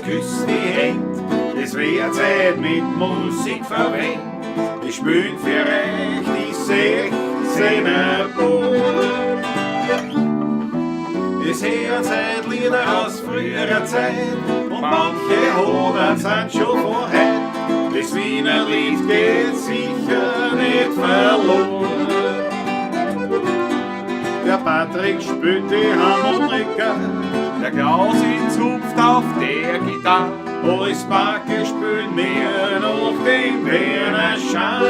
küss die Händ. Es wird Zeit mit Musik verwendet. Ich spiel für euch die 16er Bub. Es hören seit Lieder aus früherer Zeit und manche Hodern sind schon von heut. Das Wiener Lied geht sicher nicht verloren. Der Patrick spielt die Harmonika, Der Klaus ihn zupft auf der Gitarre. und das Backe spielt mir noch den Werner Schan.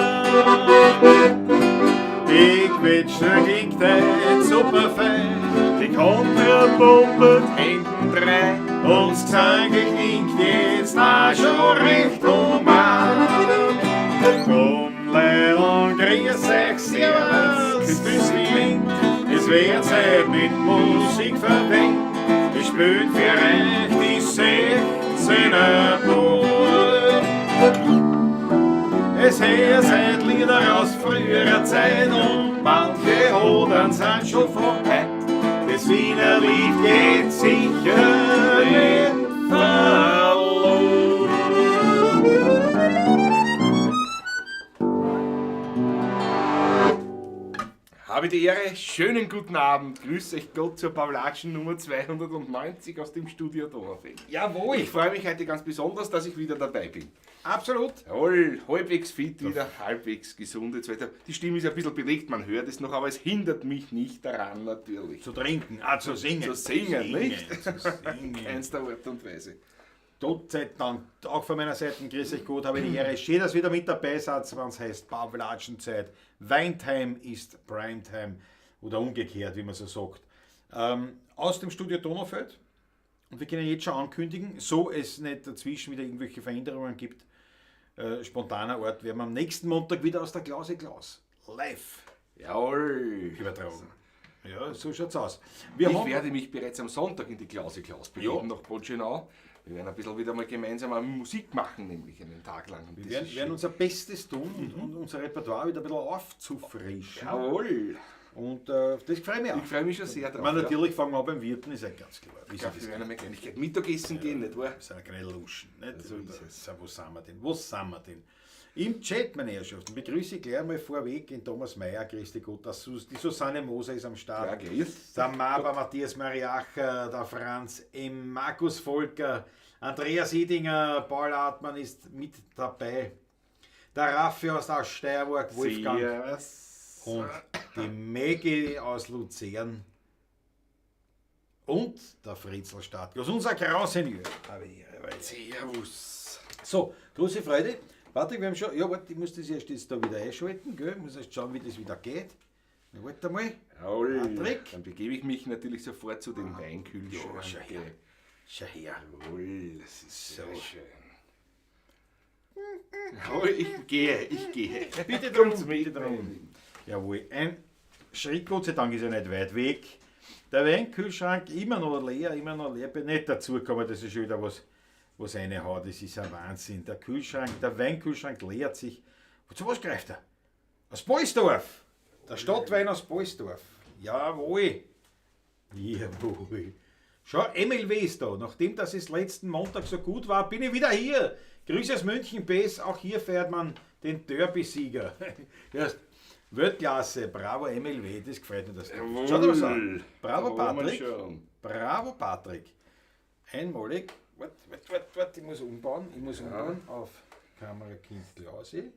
Die Quetschner klingt heut super fein, Die Kontra pumpert hintendrein. und das Gesang klingt jetzt auch schon recht human. Komm, Leute, und grüß euch, servus, küss die Wind. Es wird Zeit mit Musik verwendet. Ich spiel für euch die 16er Bub. Es her seit Lieder aus früherer Zeit und manche Hodern sind schon von heut. Das Wiener Lied geht sicher nicht verloren. Habe die Ehre, schönen guten Abend. Grüß euch Gott zur Pavlatschen Nummer 290 aus dem Studio Donaufeld. Jawohl, Ich freue mich heute ganz besonders, dass ich wieder dabei bin. absolut. Jawohl, halbwegs fit wieder, halbwegs gesund jetzt weiter. Die Stimme ist ein bisschen belegt, man hört es noch, aber es hindert mich nicht daran natürlich. Zu trinken, ah, zu singen. Zu singen, nicht? Zu singen. Keinster Art und Weise. Gott sei Dank, auch von meiner Seite, grüß euch Gott, habe ich die Ehre. Schön, dass ihr wieder mit dabei seid, wenn es heißt Pavlatschenzeit. Weintime ist Primetime oder umgekehrt, wie man so sagt. Aus dem Studio Donaufeld. Und wir können jetzt schon ankündigen, so es nicht dazwischen wieder irgendwelche Veränderungen gibt, spontaner Art, werden wir am nächsten Montag wieder aus der Klause Klaus live Jawohl. übertragen. Ja, so schaut's aus. Wir Ich haben werde mich bereits am Sonntag in die Klause Klaus begeben, nach Botschenau. Wir werden ein bisschen wieder mal gemeinsam auch Musik machen, nämlich einen Tag lang. Und Wir das werden, ist werden schön. unser Bestes tun und unser Repertoire wieder ein bisschen aufzufrischen. Jawohl. Und das freut mich auch. Ich freue mich schon sehr drauf. Ich meine, ja. natürlich fangen wir an beim Wirten, ist ja ganz klar. Ich glaube, wir werden einmal Kleinigkeit Mittagessen gehen, nicht wahr? Das sind ja keine Luschen. Nicht? So ist es. So, wo sind wir denn? Wo sind wir denn? Im Chat, meine Herrschaften, begrüße ich gleich mal vorweg den Thomas Mayer, grüß dich Gott, die Susanne Moser ist am Start. Ja, grüß. Der Maba, Matthias Mariacher, der Franz M., Markus Volker, Andreas Edinger, Paul Hartmann ist mit dabei. Der Raffi aus der Steiermark, Wolfgang. Servus. Und die Maggie aus Luzern. Und der Fritzl Stadtglas, unser Grand-Seigneur. Servus. So, große Freude. Warte, wir haben schon. Ja, warte, ich muss das erst jetzt da wieder einschalten, gell? Ich muss erst schauen, wie das wieder geht. Na, warte mal. Jawohl. Patrick. Dann begebe ich mich natürlich sofort zu den Weinkühlschrank. Ja, schau her. Schau her. Jawohl, das ist So. sehr schön. Jawohl, ich gehe, ich gehe. Bitte drum, Kommt's mit. bitte drum. Jawohl, ein Schritt, Gott sei Dank ist er nicht weit weg. Der Weinkühlschrank immer noch leer, immer noch leer. Bin nicht dazu gekommen, dass ich schon wieder was reinhaue. Das ist ein Wahnsinn. Der Weinkühlschrank leert sich. Zu was greift er? Aus Poysdorf. Der Stadtwein aus Poysdorf. Jawohl. Jawohl. Schau, MLW ist da. Nachdem das es letzten Montag so gut war, bin ich wieder hier. Grüße aus München, Bess. Auch hier feiert man den Derby-Sieger. Erst Weltklasse. Bravo, MLW. Das gefällt mir. Das. Jawohl. Schau dir was an. Bravo, Da wollen wir Patrick. schon. Bravo, Patrick. Einmalig. Warte, warte, warte, warte. Ich muss umbauen. Ich muss umbauen auf Kamerakind Klausi.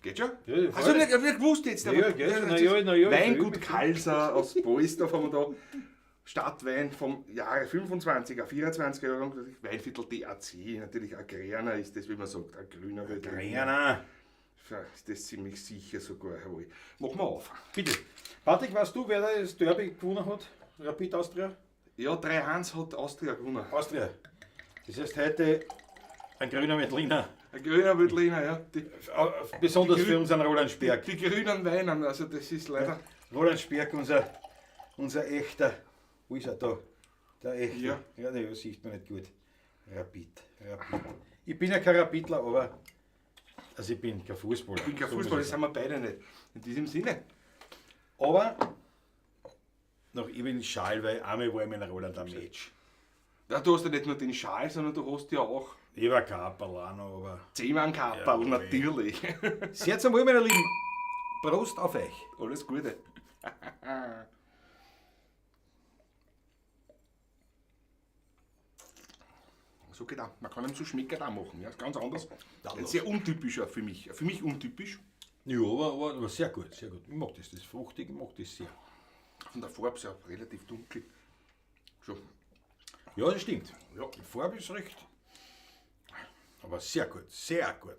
Geht schon? Ja, ja, Also, voll. ich hab nicht gewusst jetzt. Ja, ja, geht schon. Na ja, na ja, Weingut ich Kalser aus Poysdorf haben wir da. Stadtwein vom Jahre 25er, 24er Jahrgang, Weinviertel DAC, natürlich Agrena ist das, wie man sagt, ein grüner Veltliner. Agrena. Ist das ziemlich sicher sogar, jawohl. Machen wir auf. Bitte. Patrick, weißt du, wer das Derby gewonnen hat? Rapid Austria? Ja, 3-1 hat Austria gewonnen. Austria. Das heißt heute ein grüner Veltliner. Ein grüner Veltliner, ja. Die, Besonders für unseren Roland Sperk. die grünen Weinen, also das ist leider... Ja. Roland Sperk, unser echter... Wo ist er da? Der echte. Ja. Ja, den sieht man nicht gut. Rapid, Rapid. Ich bin ja kein Rapidler, aber... Also ich bin kein Fußballer. Ich bin kein So muss Fußballer, ich das sind wir beide nicht. In diesem Sinne. Aber Noch ich bin Schal, weil einmal war ich mit Roland am Match. Ja, du hast ja nicht nur den Schal, sondern du hast ja auch Ich war Kaperl auch noch, aber. Zeman-Kaperl, Jawohl. natürlich. Sehr zum Wohl, meine Lieben. Prost auf euch. Alles Gute. So geht auch. Man kann ihm so schmecken auch machen. Ja, ist ganz anders. Ein sehr untypischer für mich. Für mich untypisch. Ja, aber sehr gut, sehr gut. Ich mag das, das fruchtig, ich mag das sehr. Von der Farbe ist ja relativ dunkel. So. Ja, das stimmt. Ja. Die Farbe ist recht. Aber sehr gut, sehr gut.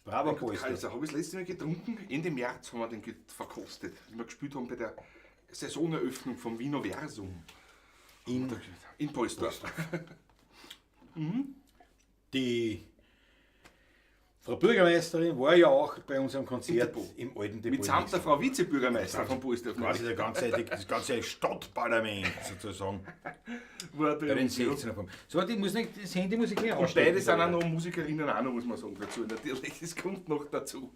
Bravo, Polster. Also, habe ich das letzte Mal getrunken. Ende März haben wir den verkostet. Wie wir gespielt haben bei der Saisoneröffnung vom Vinoversum. In Polsdorf. Die Frau Bürgermeisterin war ja auch bei unserem Konzert Depot. im alten Depot. Mitsamt der Frau Vizebürgermeister von Polsdorf. Quasi der ganze, das ganze Stadtparlament sozusagen. War Bei den uns, ja. 16er vom. So, warte, ich muss nicht, das Handy muss ich gleich Und ausstellen. beide sind auch noch Musikerinnen, auch noch, muss man sagen, dazu. Natürlich, das kommt noch dazu.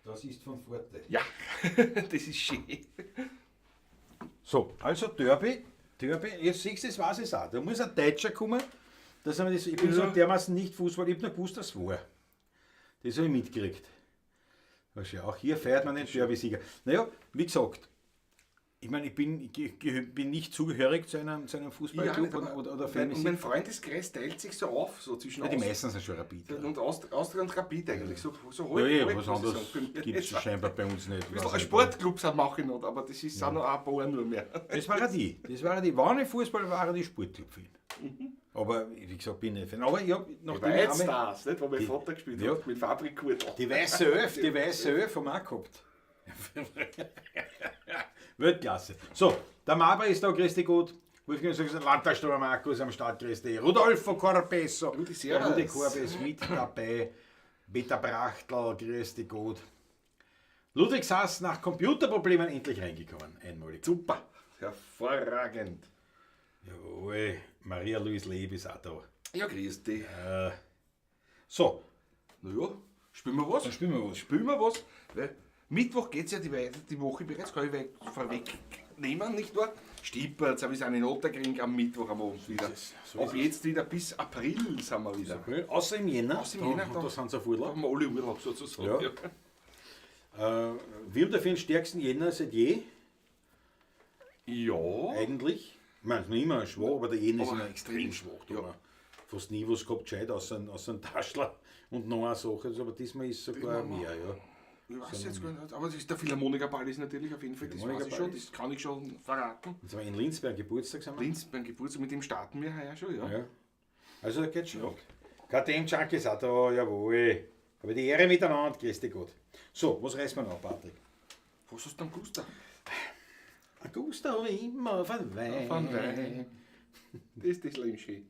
Das ist von Vorteil. Ja, das ist schön. So, also Derby, Derby, jetzt siehst du, das weiß ich auch. Da muss ein Deutscher kommen. Das haben wir das, ich bin so dermaßen nicht Fußball, ich habe nur gewusst, dass es war. Das habe ich mitgekriegt. Weißt du, auch hier feiert man den Derby-Sieger. Naja, wie gesagt, ich meine, ich bin nicht zugehörig zu einem Fußballclub nicht, aber oder mein, Fan. mein Freundeskreis teilt sich so auf, so zwischen Ja, die Aust- meisten sind schon Rapid. Ja, und Austria und Rapid eigentlich. So, so halb, ja, halb, was muss ich anderes sagen. Bei mir gibt es ist scheinbar bei uns nicht. Ein bisschen Weiß nicht. Sportclubs mache ich noch, aber das ist sind noch ein paar nur mehr. Das waren die. Das waren die. Wenn ich Fußball war, die Sportclub-Fan. Aber wie gesagt, bin ich nicht Fan. Aber ich habe nachdem ich Jetzt einmal- das, nicht, wo mein Vater gespielt ja. hat, mit Fabrikgurtel. Die weiße Elf, die weiße Elf haben wir auch gehabt. Weltklasse. So, der Maber ist da, grüß dich gut. Wolfgang sagt, Landtagssteuer Markus am Start, grüß dich. Rudolfo Corpeso. Rudi, Der Rudi servus. Korbe ist mit dabei. Peter Brachtl, grüß dich gut. Ludwig Sass nach Computerproblemen endlich reingekommen. Einmalig. Super, hervorragend. Jawohl, Maria-Louise Leb ist auch da. Ja, grüß dich. So, Naja, spielen wir was? dann spielen wir was. Spielen wir was? Weil Mittwoch geht es ja die Woche bereits, kann ich weg, vorwegnehmen, nicht wahr? Stippertz, aber wir sind in Otterkring am Mittwoch am Abend wieder. ist es, so Ab jetzt wieder bis April sind wir wieder. Außer im Jänner, Außer im da, Jänner, da sind sie auf Da Urlaub. haben wir alle Urlaub sozusagen. Ja. Wir haben dafür den stärksten Jänner seit je, Ja. eigentlich. Ich meine, es ist noch immer schwach, aber der Jänner ist Aber immer extrem schwach. Da ja. haben wir fast nie was gehabt, gescheit, außer ein Taschler und noch eine Sache. Also, aber diesmal ist sogar mehr, ja. Ich weiß jetzt gar nicht, aber das ist der Philharmonikerball ist natürlich auf jeden Fall, das weiß ich schon, das kann ich schon verraten. Jetzt haben wir in Linz beim Geburtstag sind wir. Linz beim Geburtstag, mit dem starten wir heuer schon, ja. Ja. Also, da geht's schon. KTM Junkies auch da, jawohl. Aber die Ehre miteinander, grüß dich Gott. So, was reißt man an, Patrick? Was hast du denn gewusst? Ein Guster habe ich immer von Wein. Von Wein. Das ist das Leben schön.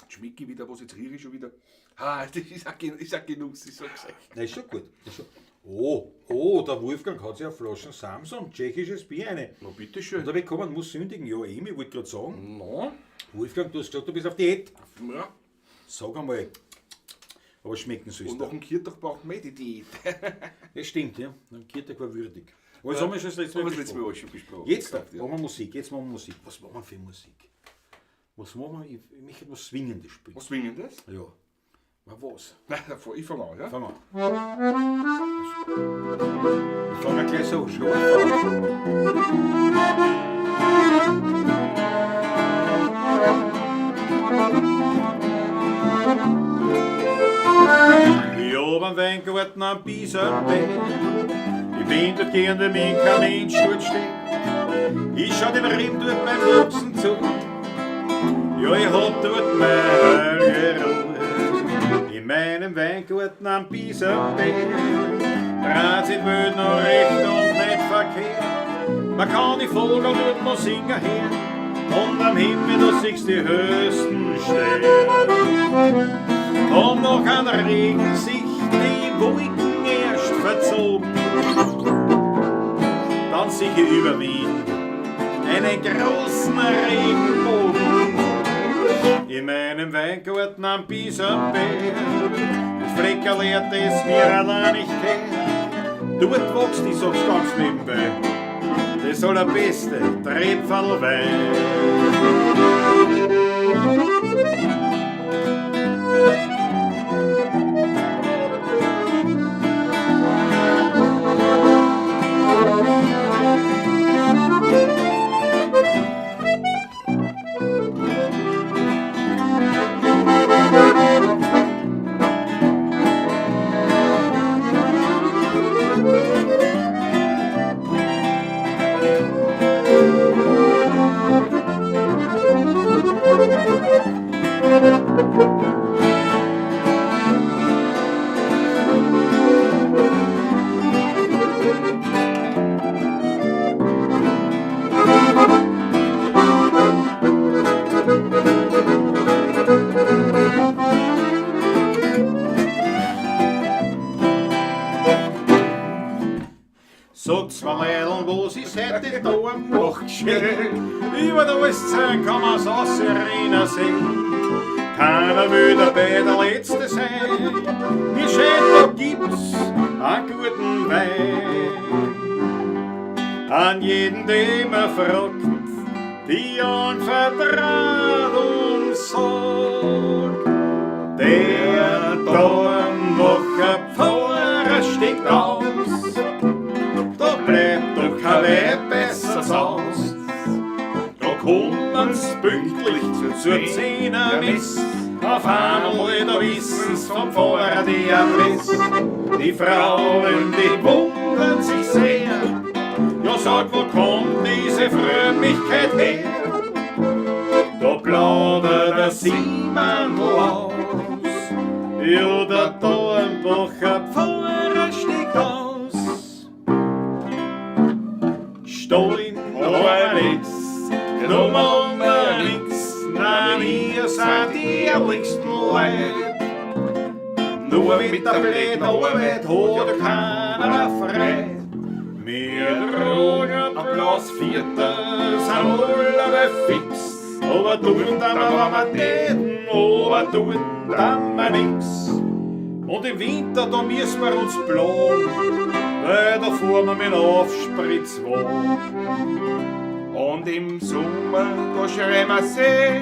Jetzt schmecke ich wieder was, jetzt rieche ich schon wieder. Ah, das ist ein, ist ein Genuss, ich sag's euch. Na, ist schon gut. Ist schon. Oh, oh, der Wolfgang hat sich eine Flaschen Samson, tschechisches Bier eine. Na bitteschön. Und da bekommen muss sündigen. Ja, eben, ich wollte gerade sagen. Na, Wolfgang, du hast gesagt, du bist auf Diät. ja. Sag einmal. Aber schmecken soll es Und nach dem Kirtag braucht man eh die Diät. Das stimmt, ja. Der Kirtag war würdig. Aber das haben wir schon das letzte Haben Mal wir das letzte besprochen. Mal auch schon besprochen. Jetzt gehabt, ja. machen wir Musik, jetzt machen wir Musik. Was machen wir für Musik? Was machen wir? Ich möchte was Swingendes spielen. Was Swingendes? Ja. Aber was? Nein, ich fange an, ja? Fang an. Ich fange gleich so scharf an. Ich hab einen Weingarten am Biesenberg. Ich bin dort gern, wenn mich kein Mensch dort steht. Ich schau dem Rimm dort beim Wachsen zu. Ja, ich hab dort meine Ruhe. In meinem Weingarten am Biesenberg dreht sich die Welt noch recht und nicht verkehrt. Man kann die Vögel dort noch singen hören. Und am Himmel, da siehst du die höchsten Sterne. Und noch ein Regen sich die Wolken erst verzogen. Dann sicher über Wien einen großen Regenbogen. In meinem Weingarten am Biesenberg, das Fleckerl, das mir allein nicht her. Dort wächst, ich sag's ganz nebenbei, das allerbeste Trepferlwein. Sagt's mir Leidl, was ist heute da am Bach geschehen? Über der alles Zeit kann man's ausrennen sehen. Keiner will dabei der Letzte sein. Mir scheint, da gibt's einen guten Wein. An jeden, den man fragt, die anvertraut und sagt, der Dornbacher Pfarrer steigt aus, da bleibt doch kein Weib besser aus. Da kommen's pünktlich zur Zehnermess, auf einmal da wissen's vom Pfarrer die Adresse. Die Frauen, die wundern sich sehr, ja sag, wo kommt diese Frömmigkeit her? Da plaudert der Simon aus, ja der Dornbacher Pfarrer steigt aus. Stollen aber nix, genommen wir nix, nein, wir sind die ehrlichsten Leute. Nur mit der blöden Arbeit hat keiner Freude. Wir tragen bloß Vierter, sind alle fix, aber tun dann wir, was wir täten, aber tun dann wir nix. Und im Winter, da müssen wir uns plagen, weil da fahren wir mit Aufspritzwagen. Und im Sommer, da schreien wir See,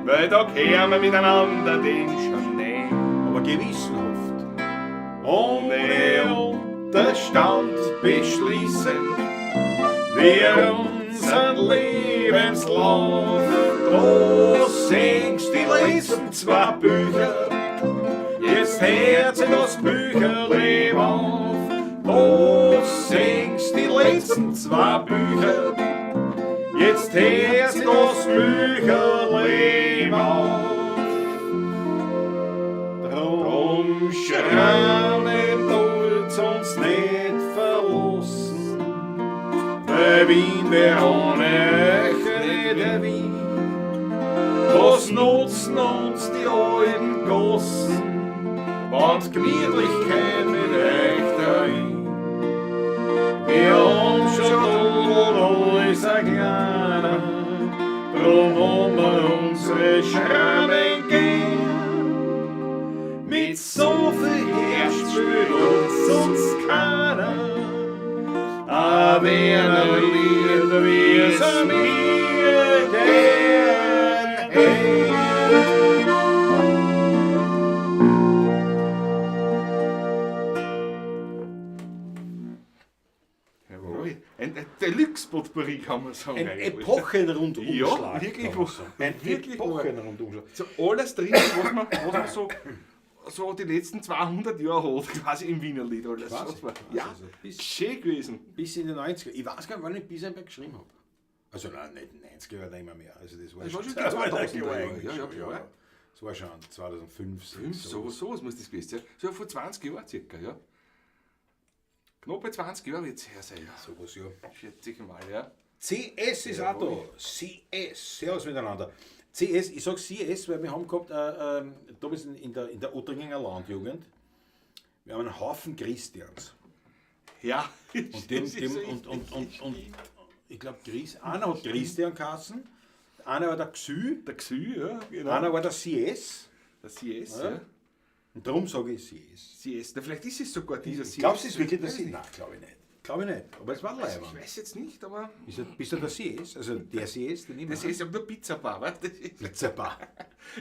weil da kehren wir miteinander den Schnee. Aber gewissenhaft, ohne Unterstand beschließen wir unseren Lebenslauf. Da singst die letzten zwei Bücher, jetzt hört sich das Bücherleben auf. Da singst die letzten zwei Bücher, jetzt hört sich das Bücherleben auf. Drum schreien tut's uns nicht verlassen, weil Wien wär ohne euch nicht der Wien. Was nutzen uns die alten Gossen, wenn's Gemütlichkeit mit euch dahin? Wir haben schon alles ein kleiner, drum haben wir unsere Schrammen gern. Mit so viel Herz spielt uns sonst keiner, aber wer liebt, wie es mir gern hätt. Jawohl. Ein Deluxe-Potpourri kann man sagen. Ein eigentlich. Epochenrundumschlag. Ja, wirklich kann man was. sagen. Ein Wirklich Epochenrundumschlag. So alles drin, was man so die letzten 200 Jahre hat, quasi im Wiener Lied. Alles. Quasi, Das war, quasi, ja, also bis- schön gewesen. Bis in die 90er. Ich weiß gar nicht, wann ich Bisenberg geschrieben habe. Also nein, nicht in den 90er Jahren immer mehr. Also das war Das war schon die 2000er 2000er Jahre, eigentlich ja, ja, schon, klar. ja. Das war schon 2005, 2006. Sowas muss das gewesen sein. So vor 20 Jahren circa, ja. Knappe 20 Jahre wird es her sein, ja. Sowas, ja. Schätze ich mal, ja. CS ist auch da. CS, servus miteinander. CS, ich sag CS, weil wir haben gehabt, damals in der Ottringinger Landjugend, wir haben einen Haufen Christians. Ja. Und dem, dem, und ich glaube, einer hat Christian geheißen, einer war der Xü, Der Xü, ja, genau. einer war der CS. Der CS, Ja. ja. Und darum sage ich CS. CS. Na, vielleicht ist es sogar dieser CS. Glaubst du, es ist wirklich der CS? Nein, glaube ich nicht. Glaube ich nicht. Aber es war Also, ich leiwand. weiß jetzt nicht, aber Bist du der CS? Also der CS, den ich das ist ja nur Pizza Bar, weißt du? Das ist- Pizza Bar.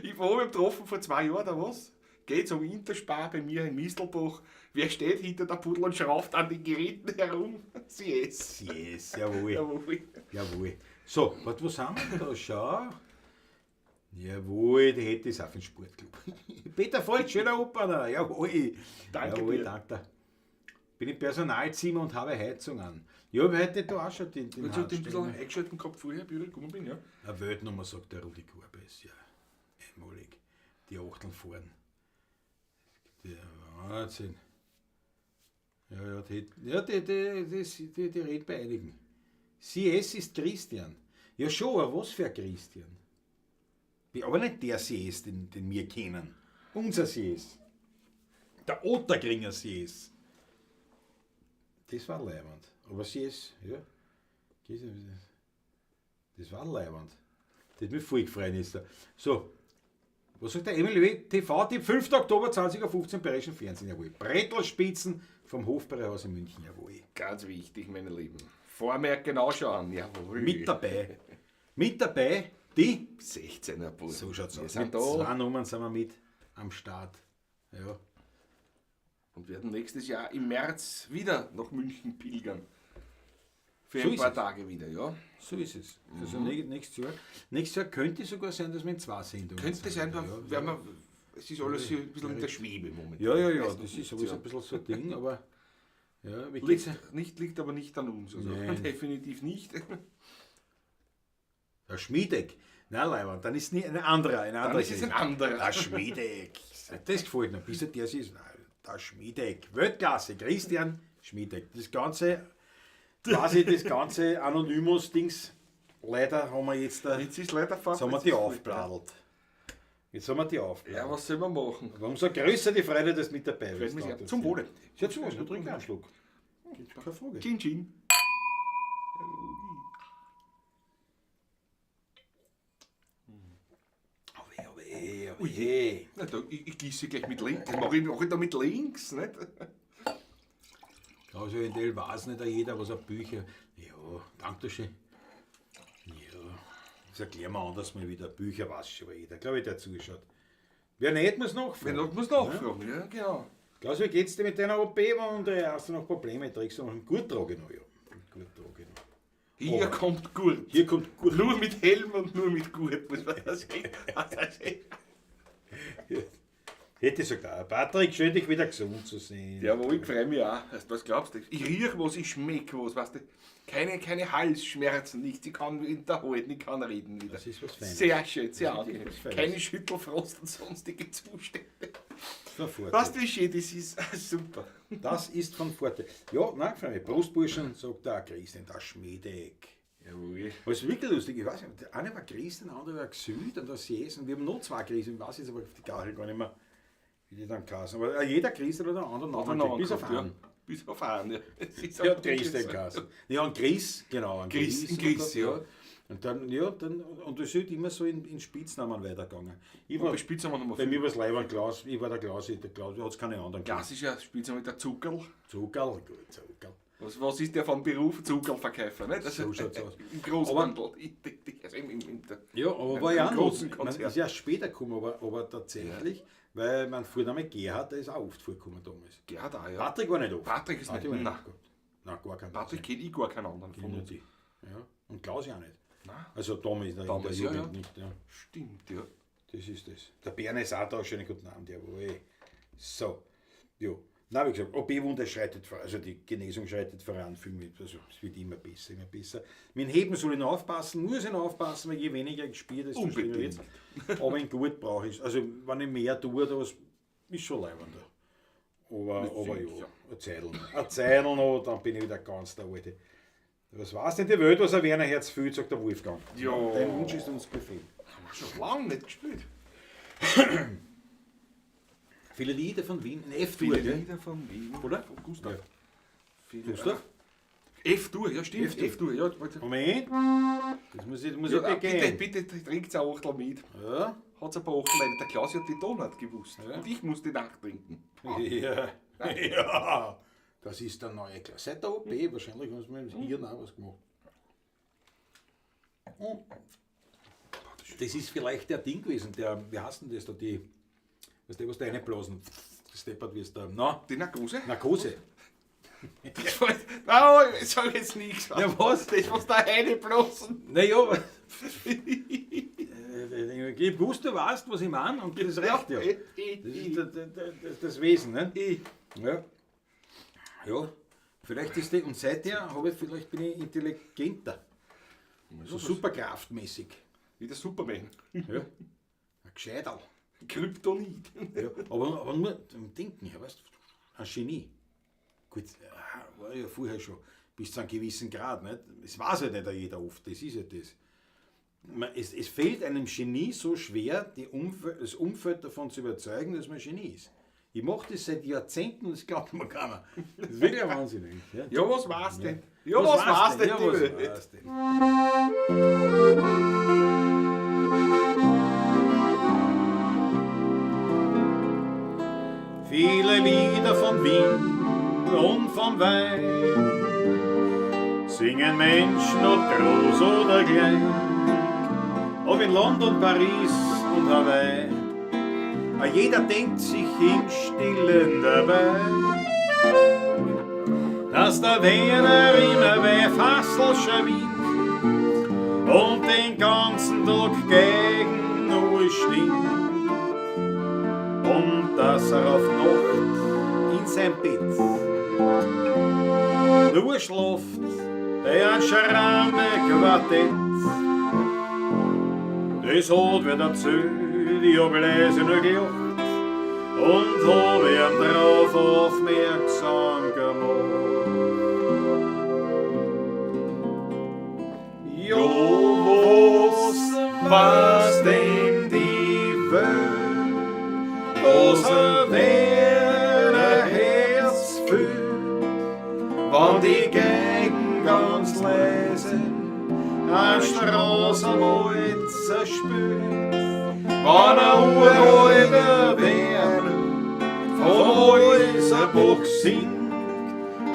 Ich war beim Getroffen vor 2 Jahren, da was? Geht zum Interspar bei mir in Mistelbach. Wer steht hinter der Pudel und schraubt an den Geräten herum? CS. CS, jawohl. Jawohl. Jawohl. So, warte, was haben wir da? Schau. Jawohl, die hätte es auf den Sportclub. Peter Volk, schöner Opener. Jawohl. Danke Jawohl, dir. danke. Bin im Personalzimmer und habe Heizung an. Ja, aber heute da auch schon den Jetzt hat ich ein bisschen Handstellen. eingeschalten gehabt vorher, wie ich gekommen bin, ja. Eine Weltnummer, sagt der Rudi Korbes. Ja, einmalig. Die Achteln fahren. Der Wahnsinn. Ja, ja, die redet bei einigen. CS ist Christian. Ja schon, aber was für ein Christian? Aber nicht der CS, den wir kennen. Unser CS. Der Otterkringer CS. Das war leiwand. Aber CS, ja. Das war leiwand. Das hat mich voll gefreut jetzt da. So, was sagt der Emil W? TV-Tipp, 5. Oktober 20.15 Uhr, Bayerischen Fernsehen, jawohl. Brettl-Spitzen vom Hofbräuhaus in München, jawohl. Ganz wichtig, meine Lieben. Vormerken anschauen, jawohl. Mit dabei. Mit dabei, die 16er Buben. So schaut's Wir aus. sind Mit da 2 Nummern sind wir mit am Start. Ja. und werden nächstes Jahr im März wieder nach München pilgern. Für So ein ist paar es. Tage wieder, ja. So ist es. Also nächstes Jahr. Nächstes Jahr könnte es sogar sein, dass wir in 2 Sendungen Könnte sind. sein, da ja, werden wir, es ist alles so ein bisschen in der Schwebe momentan. Ja, ja, ja, Weiß noch das ist nicht, sowieso ja. ein bisschen so ein Ding, aber ja, wie geht's? Liegt aber nicht an uns, also Nein. definitiv nicht. Der Schmiedeck. Nein, Leiwand, dann ist nie ein anderer. Ein anderer Dann ist es ein anderer. Der Schmiedeck. Das gefällt mir. Bis er der ist, nein, der Schmiedeck. Weltklasse, Christian Schmiedeck. Das ganze, quasi das ganze Anonymous-Dings, leider haben wir jetzt da, Jetzt ist leider jetzt haben wir die aufbladelt. Jetzt haben wir die aufbladelt. Ja, was soll man machen? Aber umso größer die Freude, dass du mit dabei Freut bist. mich sehr. Danke. Zum Wohle. Ja, zum Wohle. Du trinkst einen Schluck. Keine Frage. Chin Chin. Oh je. Na, da, ich gieße gleich mit links. Das mache ich da mit links, nicht? Also in der weiß nicht jeder, was er Bücher. Ja, danke schön. Ja, das erklären wir anders mal wieder. Bücher weiß schon jeder, glaube ich, der zuschaut. Wer nicht, muss nachfragen. Wenn nicht, muss nachfragen. Ja, genau. Klaus, wie geht's dir mit deiner OP, Wunde? Hast du noch Probleme? Trägst du noch einen Gurt trage ich noch, ja. Einen Gurt trage ich noch. Hier Aber- kommt Gurt. Hier kommt Gurt. Nur mit Helm und nur mit Gurt, muss man das sehen. Hätte ich sogar. Patrick, schön dich wieder gesund zu sehen. Jawohl, ich freue mich auch. Also, was glaubst du? Ich riech was, ich schmeck was, weißt du. Keine Halsschmerzen, nichts. Ich kann mich unterhalten, ich kann reden wieder. Das ist was Feines. Sehr schön, sehr Das ist angenehm. was Feines. Keine Schüttelfrost und sonstige Zustände. Von Vorteil. Weißt du, wie schön das ist? Super. Das ist von Vorteil. Ja, nein, freue mich. Brustburschen, sagt der Christian, der Schmiedeck. Jawohl. Aber es ist wirklich lustig, ich weiß nicht, der eine war Christian, der andere war Xyd und der Sies und wir haben noch zwei Christen, ich weiß jetzt aber auf die Gachel gar nicht mehr, wie die dann geheißen. Aber jeder Christian hat einen anderen Namen, Namen bis auf gehabt, ja. einen. Bis auf einen, ja. Es ist Ja, auch wirklich Christian so. geheißen. Ja, ein Chris, genau. Ein Chris, ein Chris, ja. Und dann, ja, dann, und das ist halt immer so in Spitznamen weitergegangen. Ich war, Bei Spitznamen haben wir bei viel. mir war es Leiber Klaus, ich war der Klaus, der Klaus, hat es keine anderen gegeben. Klassischer Spitzname der Zuckerl. Zuckerl, gut, Zuckerl. Was ist der vom Beruf? Zuckerlverkäufer, nicht? Also, So schaut's aus. Im Großhandel. Also im, der, Ja, aber im war ja auch noch, großen man, Konzern. ist ja später gekommen, aber tatsächlich, weil mein Vorname Gerhard, der ist auch oft vorgekommen damals. Gerhard auch, ja. Patrick war nicht oft. Patrick ist Patrick nicht- war nein. oft. Nein, gar kein Patrick kennt ich gar keinen anderen von Nur uns. die. Ja. Und Klaus ja auch nicht. Nein. Also damals, in der Damals, ja, Jugend ja. nicht. Ja. Stimmt, ja. Das ist das. Der Berner ist auch da, schönen guten Abend, jawohl. So, ja. Na, wie gesagt, OP-Wunde schreitet voran, also die Genesung schreitet voran, für mich, also es wird immer besser, immer besser. Mit dem Heben soll ich noch aufpassen, muss ich noch aufpassen, weil je weniger ich spiele, desto schlimmer wird's. Aber in gut brauche ich also wenn ich mehr tue, das ist schon leibender. Aber ja, ja. eine Zeitl noch. Eine Zeitl noch, dann bin ich wieder ganz der Alte. Was weiß denn die Welt, was ein Werner Herz fühlt, sagt der Wolfgang. Ja. Dein Wunsch ist uns Befehl. Haben wir schon lange nicht gespielt. Viele Lieder von Wien, in F-Dur, Viele gell? Lieder von Wien. Oder? Von Gustav. Ja. Viele, Gustav? F-Dur, ja stimmt. F-Dur. F-Dur, ja. Warte. Moment. Das muss ich Ja, begehen. bitte, bitte trinkt ein Achtel mit. Ja. Hat es ein paar Achtel rein. Der Klaus hat die da nicht gewusst. Ja. Und ich musste nachtrinken. Ja. Ja. Das ist der neue Klaus. Seit der OP, wahrscheinlich haben sie mit dem Hirn auch was gemacht. Das ist vielleicht der Ding gewesen, der, wie heißt denn das da, die, weißt du, was da reinblasen? Das deppert wie es da, na, Die Narkose? Narkose. Das war, nein, ich sag jetzt nichts. Ja, was? Das, was da reinblasen. Naja, ich wusste, du weißt, was ich meine, und das reicht ja. Das ist das Wesen, ne? Ja. Ja, vielleicht ist das, und seither habe ich, vielleicht bin ich intelligenter. So superkraftmäßig. Wie der Superman. Ja. Ein Gescheiderl. Kryptonit. Ja, aber nur zum Denken her, weißt du, ein Genie. Gut, war ja vorher schon bis zu einem gewissen Grad. Nicht? Es weiß halt nicht jeder oft, das ist ja das. Es fällt einem Genie so schwer, das Umfeld davon zu überzeugen, dass man Genie ist. Ich mache das seit Jahrzehnten und das glaubt mir keiner. Das ist wirklich ein Wahnsinn eigentlich. Ja, ja, was war's denn? Ja, was war's denn? Ja, die was Welt? war's denn? Viele Lieder von Wien und vom Wein singen Menschen, ob groß oder klein, ob in London, Paris und Hawaii. A jeder denkt sich im Stillen dabei, dass der Werner immer wer Fassel schwingt und den ganzen Tag gegen Uhr stinkt. Und dass er auf Nacht in sein Bett nur schlaft bei einem Schramme-Quartett. Das hat wer erzählt, ich hab leise nur gelacht und hab ihm drauf aufmerksam gemacht. Ja, was war's denn die Welt, was ein Werner Herz fühlt, wann die Geigen ganz leise am Straßenwalzer spült, wann ein uralter Werner vom Häuserbach singt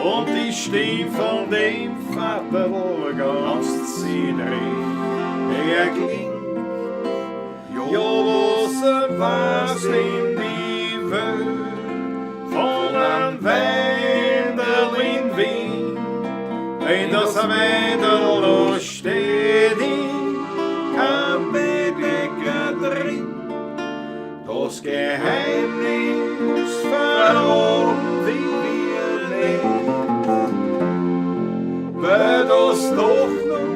und die Stimme von dem Vaterl ganz zitrig erklingt. Ja, was war's in die Welt von einem Wendel in Wien, wenn das Wendel da steht in kein Bettdecker drin. Das Geheimnis verraten wir nicht, weil das doch noch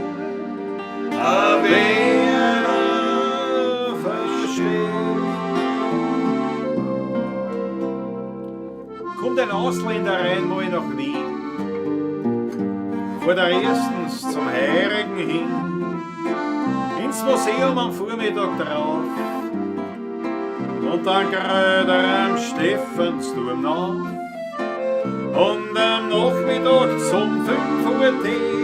ein Werner versteht. Kommt ein Ausländer rein, mal nach Wien, fuhrt er erstens zum Heirigen hin, ins Museum am Vormittag drauf, und dann grad er am Stephansturm nach, und am Nachmittag zum 5 Uhr Tee,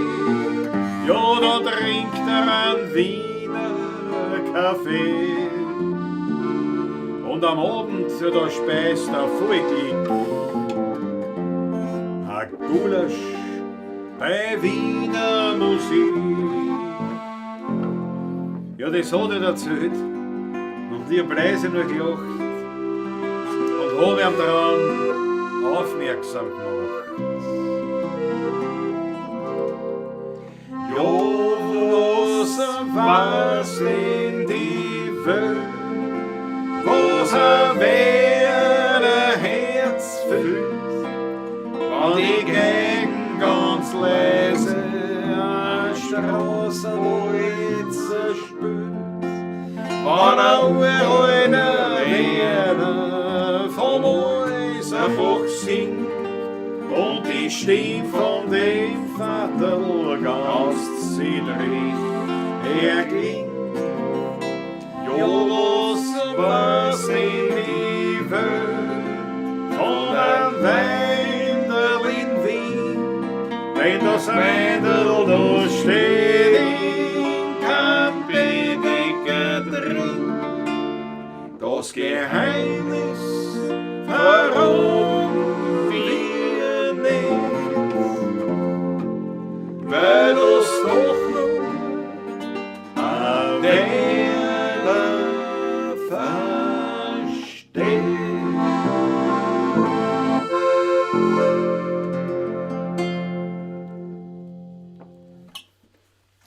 ja, da trinkt er einen Wiener Kaffee. Und am Abend, ja, da speist er voll Glück ein Gulasch bei Wiener Musik. Ja, das hat er erzählt und ich hab leise nur gelacht und hab ihm dran aufmerksam gemacht. Ja, was war's in die Welt, was ein Werner Herz fühlt, wann die Geigen ganz leise ein Straßenwalzer spült, wann ein uralter Werner vom Häuserbach singt und die Stimme von dem Vaterl ganz zitrig erklingt. Ja, was war's in die Welt von einem Wendel in Wien, wenn das Wendel da steht in kein Bettdecker drin. Das Geheimnis verraten wir nicht, weil das doch nur ein Werner versteht.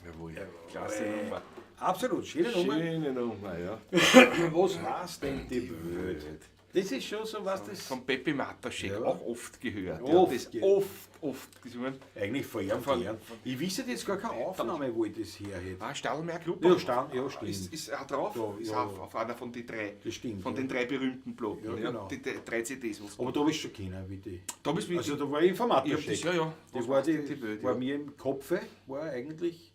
Jawohl. Klasse Nummer. Absolut, schöne Nummer. Schöne Nummer, ja. Was war's denn die Welt? Das ist schon so was, das Von Pepe Mataschek, Ja. auch oft gehört. Oft ja, das gehört. oft gesungen. eigentlich vor ihrem Von- Ich wüsste jetzt gar keine Aufnahme, wo ich das her hätte. Ah, Stadelmeier Club. Ja, ja, stimmt. Ist auch drauf? Ja, ist ja. auch auf einer von den drei. Das stimmt, Von ja. den drei berühmten Platten. Ja, genau. Die drei CDs. Was Aber da habe ich schon kennen, wie die. da bist du Also da war ich Informatiker. Ich hab das, ja, ja. Das Was war, war's die, denn die Welt, war ja. mir im Kopfe, war eigentlich.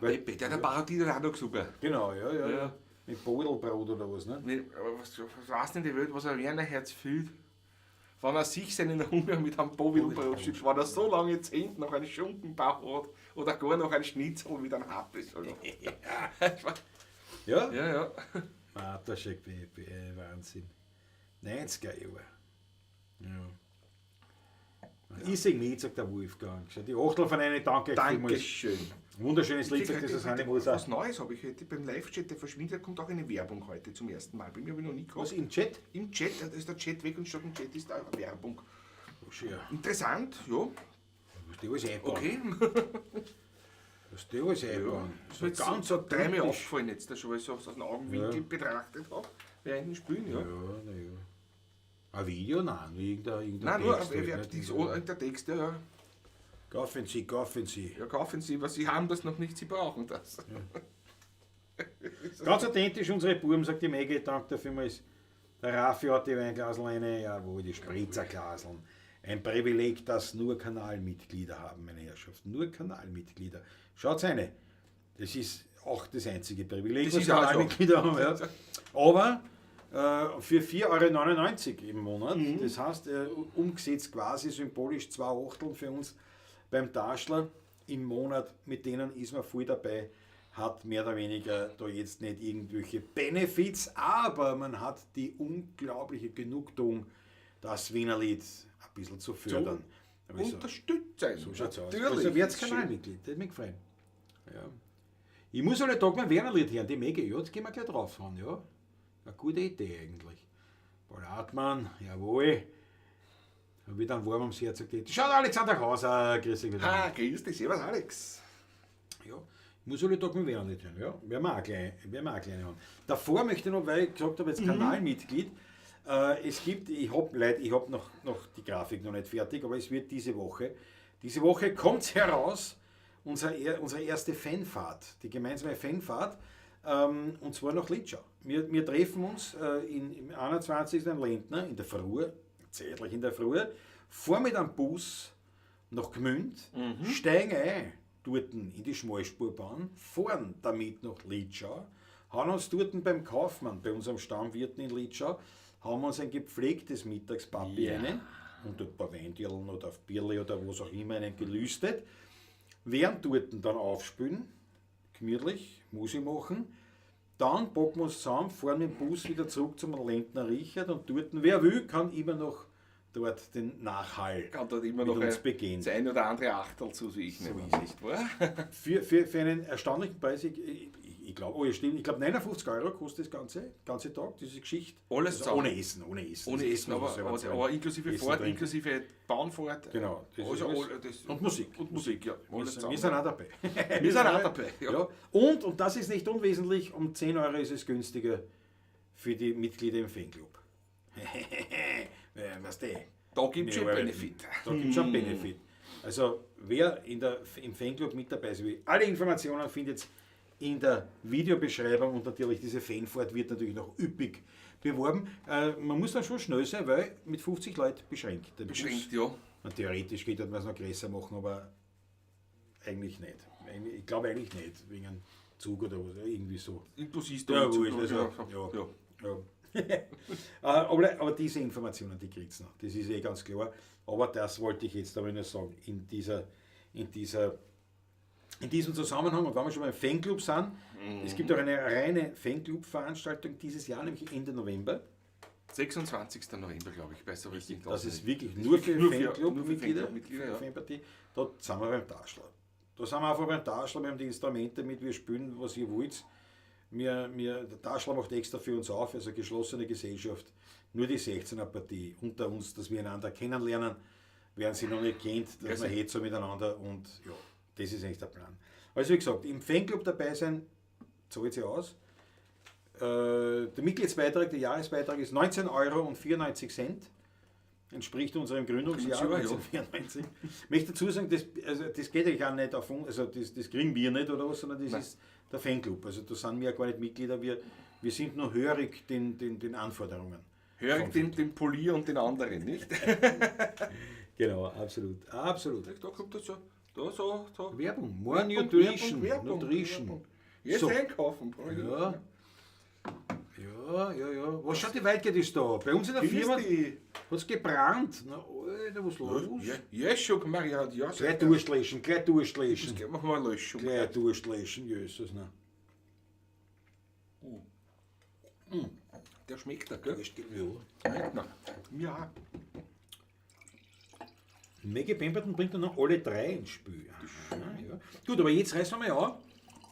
Pepe, der hat eine Parodie dann auch noch gesungen. Genau, ja, ja. Ja. Mit Bodelbrot oder was, ne? Nee, aber was weiß denn die Welt, was ein Werner Herz fühlt? Wenn er sich seinen Hunger mit einem Bovilbrot schiebt, wenn er so lange Zehnt noch einen Schunkenbauch hat oder gar noch einen Schnitzel mit einem Happes. Also. Ja? Ja, ja. Mataschek, Pepe, Wahnsinn. 90er Jahre. Ja. Ich sing mit, sagt der Wolfgang. Schau, die Achtel von einer, danke euch vielmals. Dankeschön. Wunderschönes Lied, sagt das Hanni Was Moser. Neues habe ich heute beim Live-Chat, der verschwindet, kommt auch eine Werbung heute zum ersten Mal. Bei mir habe ich noch nie gehabt. Was, im Chat? Im Chat, da ist der Chat weg und statt im Chat ist da eine Werbung. Oh, schön. Interessant, ja. Was die alles einbauen. Okay. Was die alles einbauen. Das So ist ganz so dreimal authentisch. aufgefallen jetzt, dass ich weil ich so aus dem Augenwinkel betrachtet habe, während dem Spielen, ja. Ja, na ja. Ein Video? Nein, nur irgendein Nein, nur Text halt, nicht? der Text, ja, ja. Kaufen Sie, kaufen Sie. Ja, kaufen Sie, was Sie haben das noch nicht, Sie brauchen das. Ganz authentisch, unsere Buben, sagt die Maggie, danke dafür vielmals. Der Raffi hat die Weinglasel eine, jawohl, die Spritzerglaseln. Ein Privileg, das nur Kanalmitglieder haben, meine Herrschaften. Nur Kanalmitglieder. Schaut's eine. Das ist auch das einzige Privileg, Das was ist auch so. Kanalmitglieder haben. Ja. Aber für 4,99 € im Monat, das heißt, umgesetzt quasi symbolisch 2 Achteln für uns beim Taschler im Monat, mit denen ist man voll dabei, hat mehr oder weniger da jetzt nicht irgendwelche Benefits, aber man hat die unglaubliche Genugtuung, das Wienerlied ein bisschen zu fördern. Aber so, Unterstützen. so schaut's aus. Natürlich. Also wird's Kanalmitglied, das hat mich gefreut. Ja. Ich muss alle Tag mein Wienerlied hören, die Mege, ja, jetzt gehen wir gleich drauf fahren, ja. Eine gute Idee eigentlich. Paul Hartmann, jawohl. Hab wieder einen Wurm ums Herz gekriegt. Schaut, Alexander Hauser, grüß dich wieder. Ah, grüß dich, servus Alex. Ja, ich muss alle Tag mit Wienerlied hören, ja. Werden wir auch gleich, werden wir auch gleich haben. Davor möchte ich noch, weil ich gesagt habe, jetzt Kanalmitglied, es gibt, ich habe leid, ich habe noch die Grafik noch nicht fertig, aber es wird diese Woche kommt heraus, unsere erste Fanfahrt, die gemeinsame Fanfahrt, und zwar nach Litschau. Wir treffen uns im 21. in Lendner, in der Früh, zeitlich in der Früh, fahren mit einem Bus nach Gmünd, steigen ein, dort in die Schmalspurbahn, fahren damit nach Litschau, haben uns dort beim Kaufmann, bei unserem Stammwirten in Litschau, haben uns ein gepflegtes Mittagspapi rein und ein paar Weindirlen oder auf Bierle oder was auch immer einen gelüstet, während dort dann aufspülen, gemütlich, Musik machen, dann packen wir uns zusammen, fahren mit dem Bus wieder zurück zum Lendner Richard und dort, wer will, kann immer noch dort den Nachhall Kann dort immer mit noch uns begehen. das ein oder andere Achtel zu sich nehmen. ist es. Nicht wahr? Für einen erstaunlichen Preis, ich glaube, oh, ja, stimmt, ich glaube 59 € kostet das ganze Tag, diese Geschichte. Alles also zusammen. ohne Essen, ohne Essen. Ohne Das Essen, muss man selber aber, zahlen. aber inklusive Essen, Fahrt, trinken. inklusive Bahnfahrt. Genau. Das Also, ist alles. das, Und Musik. Und Musik, ja. Alles Wir sind auch dabei. Wir sind auch dabei, ja. Ja. Und das ist nicht unwesentlich, um 10 € ist es günstiger für die Mitglieder im Fanclub. Was du? Da gibt es schon Wir Benefit. Da gibt es schon Benefit. Also wer im Fanclub mit dabei ist, alle Informationen findet in der Videobeschreibung und natürlich diese Fanfahrt wird natürlich noch üppig beworben. Man muss dann schon schnell sein, weil mit 50 Leuten beschränkt. Den Beschränkt, Bus. ja. Man, theoretisch geht man es noch größer machen, aber eigentlich nicht. Ich glaube eigentlich nicht, wegen einem Zug oder was, irgendwie so. Du siehst da Ja, im Zug, wurscht, also, ja, ja. ja. Ja. Aber diese Informationen, die kriegt's noch. Das ist eh ganz klar. Aber das wollte ich jetzt aber nur sagen. In dieser In diesem Zusammenhang, und wenn wir schon beim Fanclub sind, es gibt auch eine reine Fanclub-Veranstaltung dieses Jahr, nämlich Ende November. 26. November, glaube ich, besser weiß ich nicht. Das ist wirklich Das nur ist für wirklich nur für Fanclub-Mitglieder, Fanclub-Mitglieder, ja. Fanpartie. Da sind wir beim Taschler. Da sind wir einfach beim Taschler, wir haben die Instrumente mit, wir spielen, was ihr wollt. Der Taschler macht extra für uns auf, also geschlossene Gesellschaft, nur die 16er-Partie unter uns, dass wir einander kennenlernen, während sie noch nicht kennt, dass Ja, man sicher. het so miteinander und ja, das ist eigentlich der Plan. Also wie gesagt, im Fanclub dabei sein, zahlt sich aus. Der Mitgliedsbeitrag, der Jahresbeitrag ist 19,94 Euro. Entspricht unserem Gründungsjahr Gründungsjahr, ja. 1994. Ich möchte dazu sagen, das, also das geht eigentlich auch nicht auf uns, also das kriegen wir nicht oder was, sondern das Nein. ist der Fanclub. Also da sind wir ja gar nicht Mitglieder, wir sind nur hörig den Anforderungen. Hörig den Polier und den anderen, nicht? Genau, absolut. Absolut. Da kommt das so, da so, so. Werbung, more Werbung, Nutrition. Werbung, Werbung, Nutrition. Werbung. Jetzt So. einkaufen. Ja. Ja, ja, ja. Was schaut die weit geht ist da? Bei uns in der Firma hat es gebrannt. Na, Alter, was los? Ja, ja, schon, Maria, ja. Gleich Durst löschen, gleich Durst löschen. Machen wir eine Löschung. Gleich Durst löschen, Jesus, ne. Der schmeckt da, gell? Ja. Schmeckt noch. Ja. Maggie Pemberton bringt dann noch alle drei ins Spiel. Aha, ja. Gut, aber jetzt reißen wir mal an.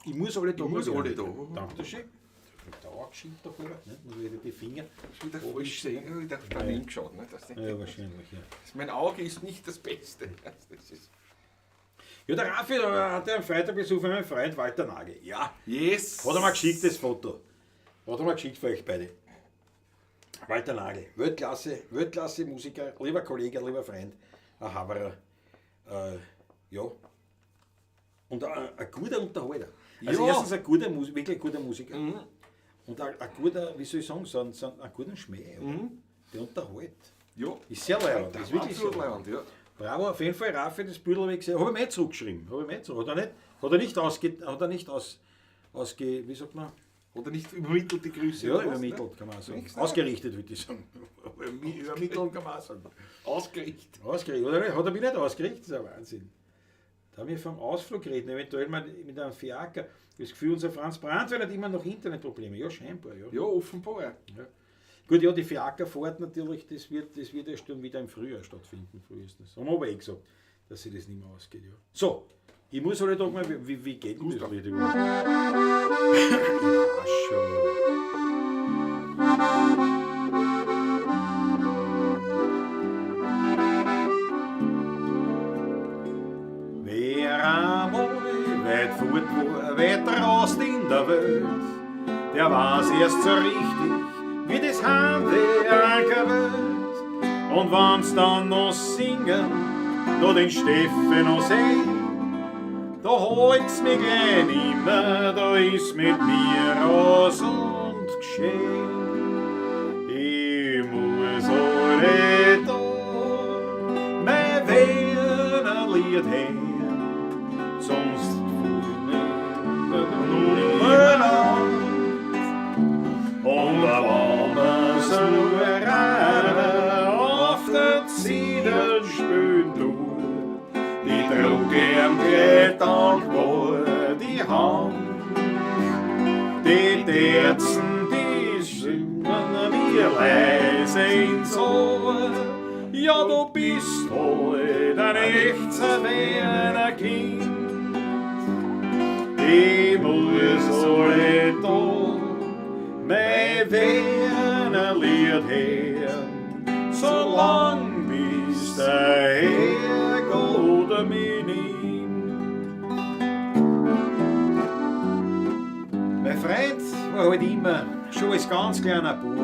Ich muss alle da. Ich muss alle da. Dankeschön. Da angeschiebt da vorne, ne? Muss wieder die Finger. Ist wieder falsch sehen, wieder daneben geschaut. Ne? Das, Ja, wahrscheinlich, ja. Mein Auge ist nicht das Beste. Das ist Ja, der Raffi der hatte am Freitag Besuch von meinem Freund Walter Nagel. Ja. Yes! Hat er mal geschickt, das Foto. Hat er mal geschickt für euch beide. Walter Nagel, Weltklasse, Weltklasse Musiker, lieber Kollege, lieber Freund, ein Haberer. Ja. Und ein guter Unterhalter. Also Ja. erstens ein guter wirklich guter Musiker. Und ein guter, wie soll ich sagen, so einen guten Schmäh. Oder? Der unterhält. Ja. Ist sehr leibend. Ist wirklich sehr Absolut leibend. leibend, ja. Bravo, auf jeden Fall, Raffi, das Büdel habe ich gesehen. Habe ich mir eh zurückgeschrieben. Habe ich mir eh zurück. Hat er nicht ausge, hat er nicht aus, ausge, wie sagt man? Oder nicht übermittelt die Grüße. Ja, oder was, übermittelt, ne? kann man auch sagen. Nichts, ne? Ausgerichtet, würde ich sagen. Übermittelt kann man auch sagen. Ausgerichtet. Ausgerichtet, oder? Hat er mich nicht ausgerichtet? Das ist ja Wahnsinn. Da haben wir vom Ausflug reden, eventuell mal mit einem Fiaker. Das Gefühl, unser Franz Brandwein hat immer noch Internetprobleme. Ja, scheinbar, ja. Ja, offenbar. Ja. Gut, ja, die Fiakerfahrt natürlich, das wird erst dann wieder im Frühjahr stattfinden, frühestens. Haben wir aber eh gesagt, dass sich das nicht mehr ausgeht, ja. So, ich muss alle Tag mal, wie geht denn das Lied überhaupt? Ja, schon. Wer einmal weit fort war, weit raus in der Welt, der weiß erst so richtig, wie das Heimwerker wird. Und wenn's dann noch singen, da den Steffen noch seh, da holt's mich gleich nimmer, da ist mit mir aus und geschehen. Ich muss alle Tag mein Wiener Lied hören, sonst fühl ich mich an. Und wenn man's nur rein auf der Ziedel spülen tut, die drück ihm gleich dankbar die Hand. Die Terzen, die singen mir leise ins Ohr. Ja, du bist heut ein echtes Wiener Kind. Ich muss alle Tag mein Wiener Lied hören, solang bis der Herrgott mich nimmt. Mein Freund war halt immer schon als ganz kleiner Bub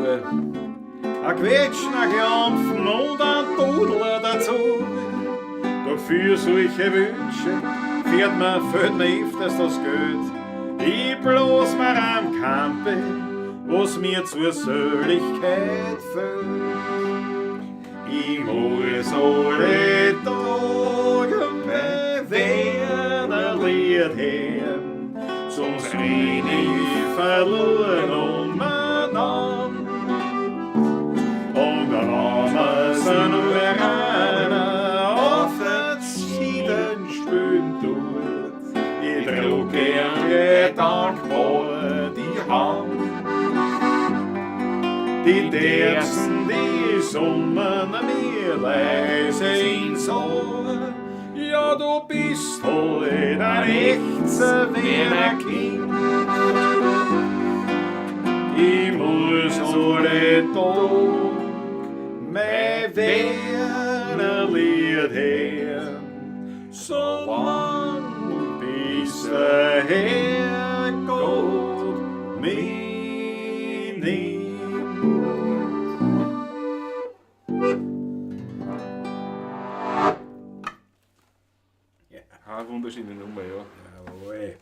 ein Quetschen, ein Klampfen und ein Dudler dazu. Doch für solche Wünsche fehlt mir öfters das Geld. Ich bloß mir am Kampe, was mir zur Seligkeit fehlt. Ich muss alle Tage mein Wiener Lied hören, sonst renn ich verloren umeinander. Und wenn man's nur einer auf der Zieden spülen tut, ich gern gleich dankbar die Hand. Die Terzen, die summen mir leise ins Ohr. Ja, du bist heute ein echtes Wiener Kind. Ich muss alle Tag mein Wienerlied hören, so lang bis der Herrgott mich nimmt. Ja. Ah, wunderschöne Nummer, ja. Jawohl.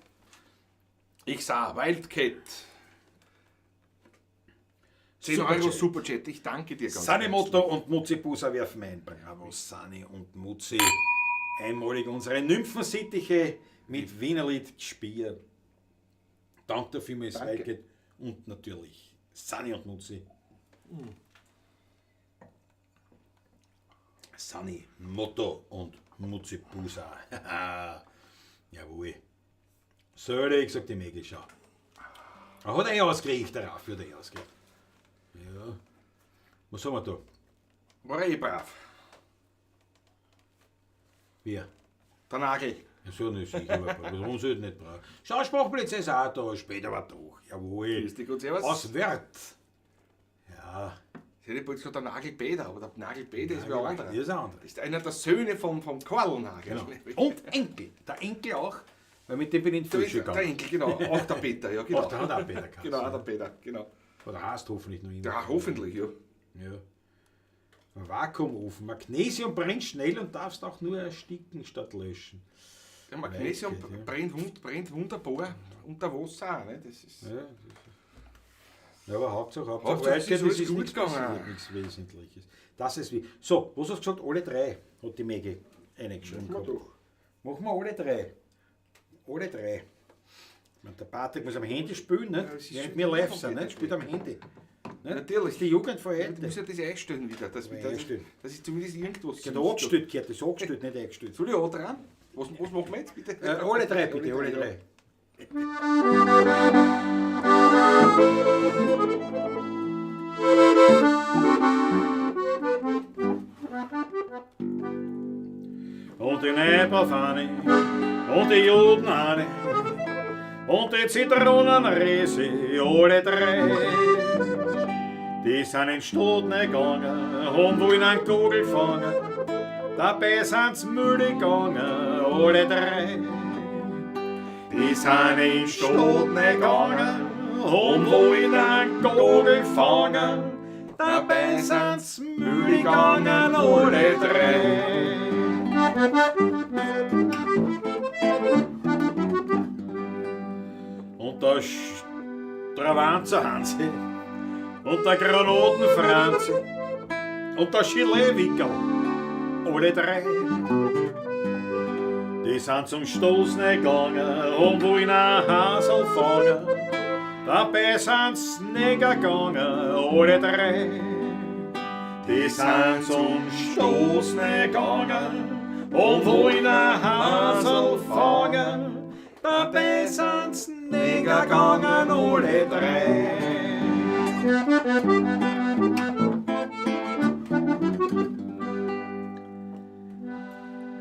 Ich sah Wildcat. 10 Euro Superchat, ich danke dir ganz Sunny Motto und Mutzi Buser werfen ein. Bravo, Sunny und Mutzi. Einmalig unsere Nymphensittiche mit Wienerlied gespielt. Dank dafür, Miss Wildcat. Und natürlich Sunny und Mutzi. Sunny Motto und Mutzi Buser. Jawohl. Selig, sagt die Mägel, schau. Er hat eh ausgerichtet, der Raffi hat eh ausgerichtet. Ja. Was haben wir da? War eh brav. Wer? Der Nagel. Ja, so nicht sicher, aber warum soll ich nicht brav? Schau, Sprachpolizei ist auch da, später aber doch. Jawohl. Grüß dich, Gott, servus. Aus Wert. Ja. Ich hätte bald gesagt, der Nagel Peter, aber der Nagel Peter ist wer anderer. Das ist ein anderer. Das ist einer der Söhne vom Karl Nagel. Genau. Und Enkel. Der Enkel auch, weil mit dem bin ich in die Fische Der gegangen. Enkel, genau. Auch der Peter, ja, genau. Auch der hat auch Peter geheißen. Genau, auch der Peter, genau. Oder heißt hoffentlich noch immer. Ja, hoffentlich, ja. Ja. Vakuumofen. Magnesium brennt schnell und darfst auch nur ersticken statt löschen. Ja, Magnesium Wildcat, ja. brennt wunderbar unter Wasser auch, ne? Das ist Ja, das ist, ja, aber Hauptsache, Hauptsache, es ist Wildcat, alles es ist gut nichts gegangen. passiert, nichts Wesentliches. Das ist wie. So, was hast du gesagt? Alle drei hat die Maggie reingeschrieben. Machen wir gehabt. Machen wir alle drei. Alle drei. Ich meine, der Patrick muss am Handy spielen, nicht? Ja, es ist Während schon wir live vom sind, nicht? Peter Spielt am Handy. Nicht? Natürlich. Das ist die Jugend von Du heute. musst ja das einstellen wieder, dass, Ja, dass, einstellen. dass ich zumindest irgendwas Genau, angestellt gehört, das angestellt, nicht eingestellt. Soll ich auch dran? Was machen wir jetzt bitte? Alle drei bitte, alle drei. Und die Neberfahne und die Judenhane und die Zitronenrese, alle drei. Die sind in Stadt gegangen und wollen einen Kugel fangen. Dabei sind's müde gegangen, alle drei. Die sind in Stadt gegangen und wollen einen Kugel fangen. Dabei sind's müde gegangen, alle drei. Und der Stravanzer Hansi und der Granatenfranzi und der Giletwickel, alle drei. Die sind zum Stoßen gegangen und wollen ein Hasel fangen. Dabei sind's nicht gegangen, alle drei. Die sind zum Stoßen gegangen und wollen ein Hasel fangen. Dabei sind's nicht gegangen, alle drei.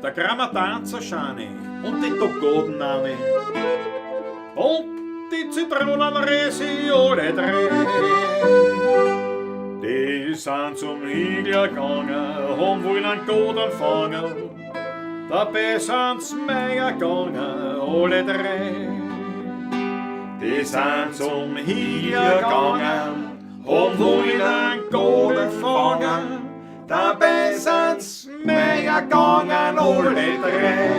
Der Grammatanzer Schani und die Togodenname und die Zitronenresi, alle drei. Die sind zum Higler gegangen und wollen einen Goden fangen. Dabei sind's Meier gegangen, alle drei. Die sind zum Higler gegangen und wollen einen Goden fangen. Dabei sind's Meier gegangen, alle drei.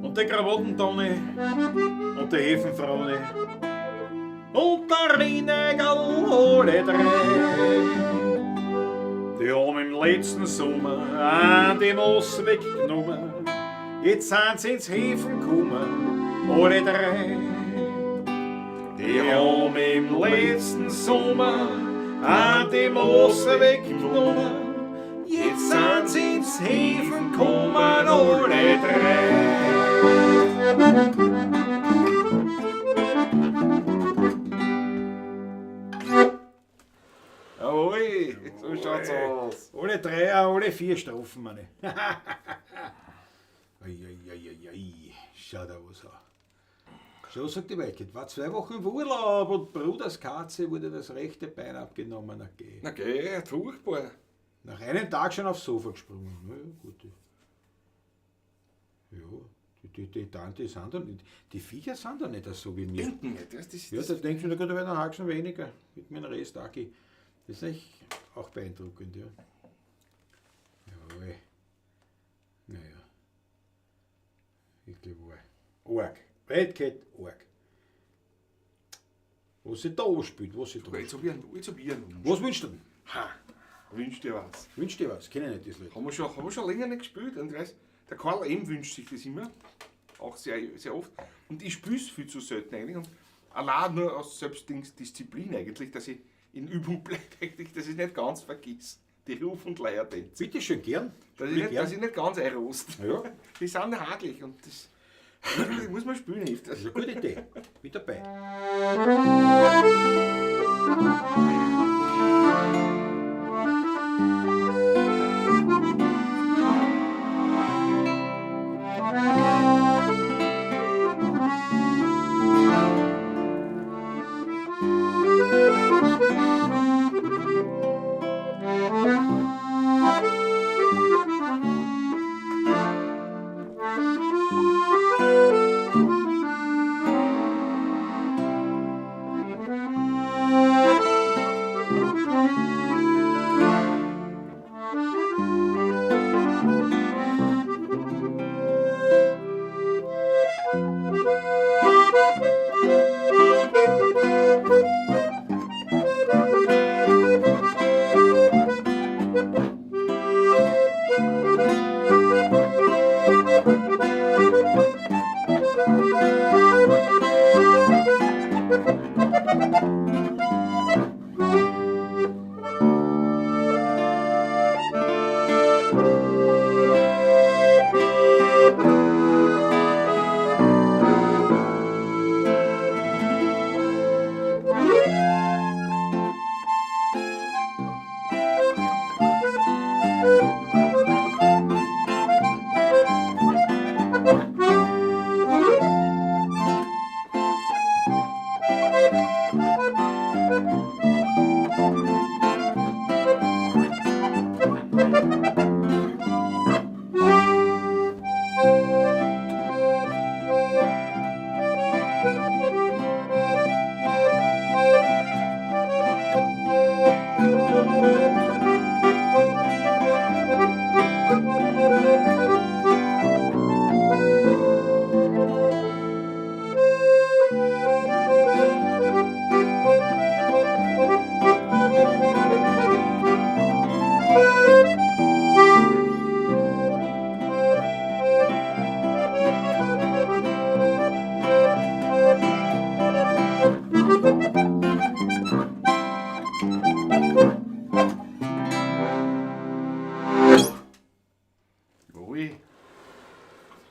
Und die Krawattentonne und die Hefenfraune und der Rinegel, alle drei. Die haben im letzten Sommer an die Moos weggenommen. Jetzt sind sie ins Häfen gekommen, alle drei. Die haben im letzten Sommer an die Moos weggenommen. Jetzt sind sie ins Häfen kommen alle drei. Jawohl, so schaut's aus. Alle drei, alle vier Strophen, meine. Eieieiei, schau da was an. So sagt die Welt, war 2 Wochen im Urlaub und Bruders Katze wurde das rechte Bein abgenommen. Okay. Na geh, furchtbar. Nach einem Tag schon aufs Sofa gesprungen. Na ja, gut. Ja, die Tante sind da nicht, die Viecher sind da nicht so wie wir. Denken nicht, das ist, ja, da denkst du, na gut, da wird ein Haxen weniger mit meinem Rest, Aki. Das ist echt auch beeindruckend, ja. Jawohl. Naja. Ich glaube, arg. Weltkeit, arg. Was sich da anspielt, was sich da anspielt. Jetzt hab ich einen Wunsch. Was wünschst du denn? Ha, wünsch dir was. Wünsch dir was, kenn ich nicht das Lied. Haben wir schon länger nicht gespielt. Und weißt, der Karl M. wünscht sich das immer. Auch sehr, sehr oft. Und ich spiele es viel zu selten eigentlich. Und allein nur aus Selbstdisziplin eigentlich, dass ich in Übung bleibe, eigentlich, dass ich nicht ganz vergiss. Die Ruf- und Leiertänze. Bitte schön, gern. Dass ich nicht ganz einrost. Ja. Die sind hakelig und das muss man spielen öfter. Das ist eine gute Idee. Mit dabei.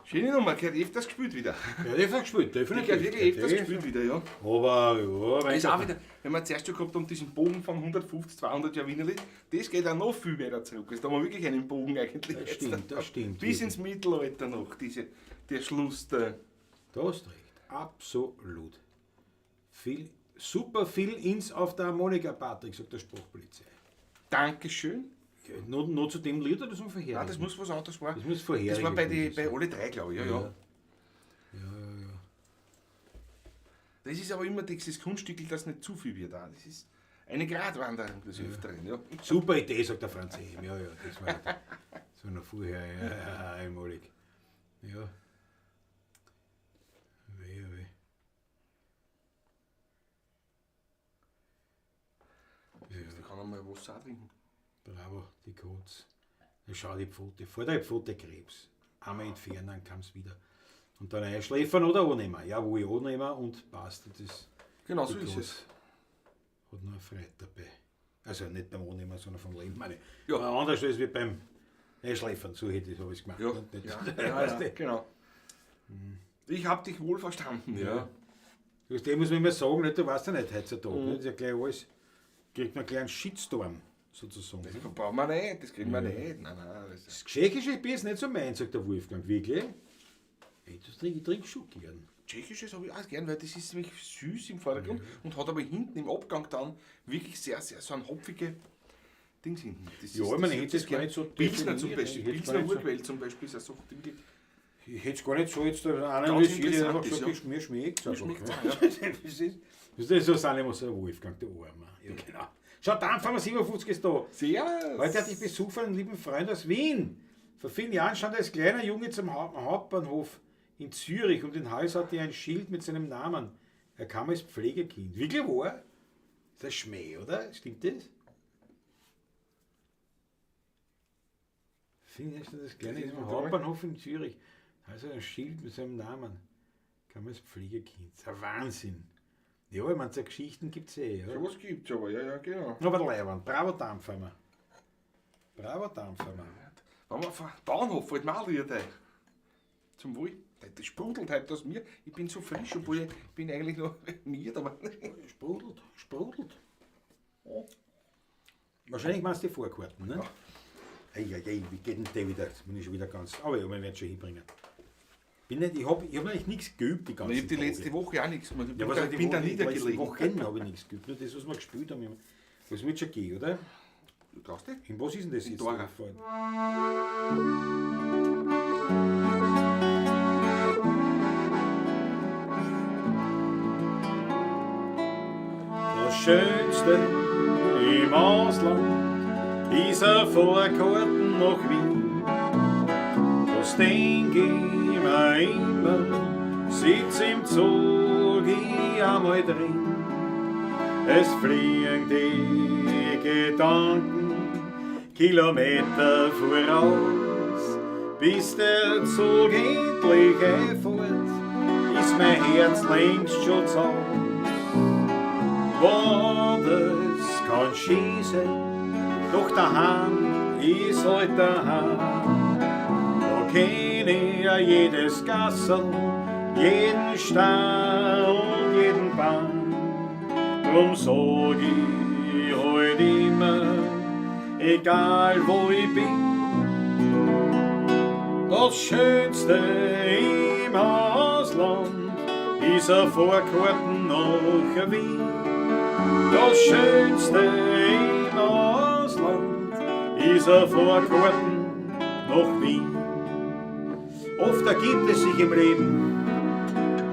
Schöne Nummer, gehört öfters gespielt wieder. Gehört öfters gespielt, definitiv. Gehört wirklich öfters gespielt wieder, ja. Aber ja, ist auch wieder, wenn wir zuerst schon gehabt haben, diesen Bogen von 150, 200 Jahren Wienerli, das geht auch noch viel weiter zurück. Also da haben wir wirklich einen Bogen eigentlich. Das stimmt, das stimmt. Bis ins Mittelalter noch, der Schluss der. Da hast du recht, absolut. Viel, super viel ins auf der Harmonika, Patrick, sagt der Spruchpolizei. Dankeschön. Nur zu dem Lied oder das vorher? Nein, das muss was anderes sein. Das muss vorher. Das war bei alle drei, glaube ich. Ja, ja. Ja. Das ist aber immer dieses Kunststück, dass nicht zu viel wird. Auch. Das ist eine Gratwanderung des Öfteren. Ja. Super Idee, sagt der Franz M. Ja, ja, das war noch vorher. Ja, einmalig. Ja. Weh, weh. Ja. Da kann man mal Wasser auch trinken. Bravo, die Kotz. Schau die Pfote, vor der Pfote Krebs. Einmal entfernen, dann kam es wieder. Und dann einschläfern oder annehmen. Ja, wo ich annehmen und passt. Das, genau so ist es. Hat noch eine Freude dabei. Also nicht beim Annehmen, sondern vom Leben, meine ich. Ja. Aber anders als wie beim Einschläfern, so hätte ich es gemacht. Ja, Nicht- ja, ja, Weißt ja, du? genau. Ich hab dich wohl verstanden, ja. Das dem muss man immer sagen, nicht, du weißt ja nicht heutzutage. Nicht? Das ist ja gleich alles, kriegt man gleich einen Shitstorm, sozusagen. Das brauchen wir nicht, das kriegen wir nicht. Nein, nein, das ist Das Tschechische Bier ist nicht so meins, sagt der Wolfgang. Wirklich? Ey, das trink, ich trinke schon gern. Tschechisches habe ich auch gern, weil das ist ziemlich süß im Vordergrund und hat aber hinten im Abgang dann wirklich sehr, sehr so ein hopfige Dings hinten. Das Ja, ich meine, ich hätte das gar nicht so Pilsner zum definiert, Beispiel, ich hätte Pilsner gar nicht so- Urquell zum Beispiel ist auch so Ding. Ich hätte es gar nicht so jetzt analysiert, ich hätte einfach interessant gesagt, ist, mir schmeckt es Mir einfach. schmeckt's ne? auch, Das ist, das ist so sind immer so der Wolfgang, der Arme. Ja, genau. Schau, Dampfhammer 57 ist da. Sehr. Heute hatte ich Besuch von einem lieben Freund aus Wien. Vor vielen Jahren stand er als kleiner Junge zum Hauptbahnhof in Zürich. Um den Hals hatte er ein Schild mit seinem Namen. Er kam als Pflegekind. Wirklich wahr? Ist das Schmäh, oder? Stimmt das? Vielen Jahren stand das kleine Das ist im mir Hauptbahnhof in Zürich. Also ein Schild mit seinem Namen. Kam als Pflegekind. Das ist ein Wahnsinn. Ja, ich meine, so Geschichten gibt es eh. Oder? Sowas gibt's aber, ja, ja, genau. Aber Leiwand. Bravo Dampfhammer. Bravo Dampfhammer. Wenn wir von Bahnhof fällt mir auch Lied ein. Zum Wohl. Das sprudelt heute aus mir. Ich bin so frisch, obwohl ich bin eigentlich noch miert, aber. Sprudelt, sprudelt. Wahrscheinlich machst du die Vorkarten, ne? Ei, ei, ei, wie geht denn der wieder? Jetzt bin ich schon wieder ganz. Aber ja, wir werden schon hinbringen. Bin nicht, ich habe ich hab eigentlich nichts geübt die ganze Ich habe die letzte Woche auch nichts gemacht. Ich Ja, bin, was da, hab ich die bin da Woche, die letzten niedergelegen. Wochen habe ich nichts geübt. Nur das, was wir gespielt haben. Das wird schon gehen, oder? Du traust dich? In was ist denn das In jetzt? Dora. Das Schönste im Ausland ist ein Fahrkarten nach Wien. Das denk ich mir immer, sitz im Zug ich einmal drin. Es fliegen die Gedanken Kilometer voraus, bis der Zug endlich einfährt, ist mein Herz längst schon zu Haus. Woanders kann schießen, doch daheim ist halt daheim. Da kenn ich ja jedes Gassel, jeden Stein und jeden Baum. Drum sag ich halt immer, egal wo ich bin, das Schönste im Ausland ist ein Fahrkarten nach Wien. Das Schönste im Ausland ist ein Fahrkarten nach Wien. Oft ergibt es sich im Leben,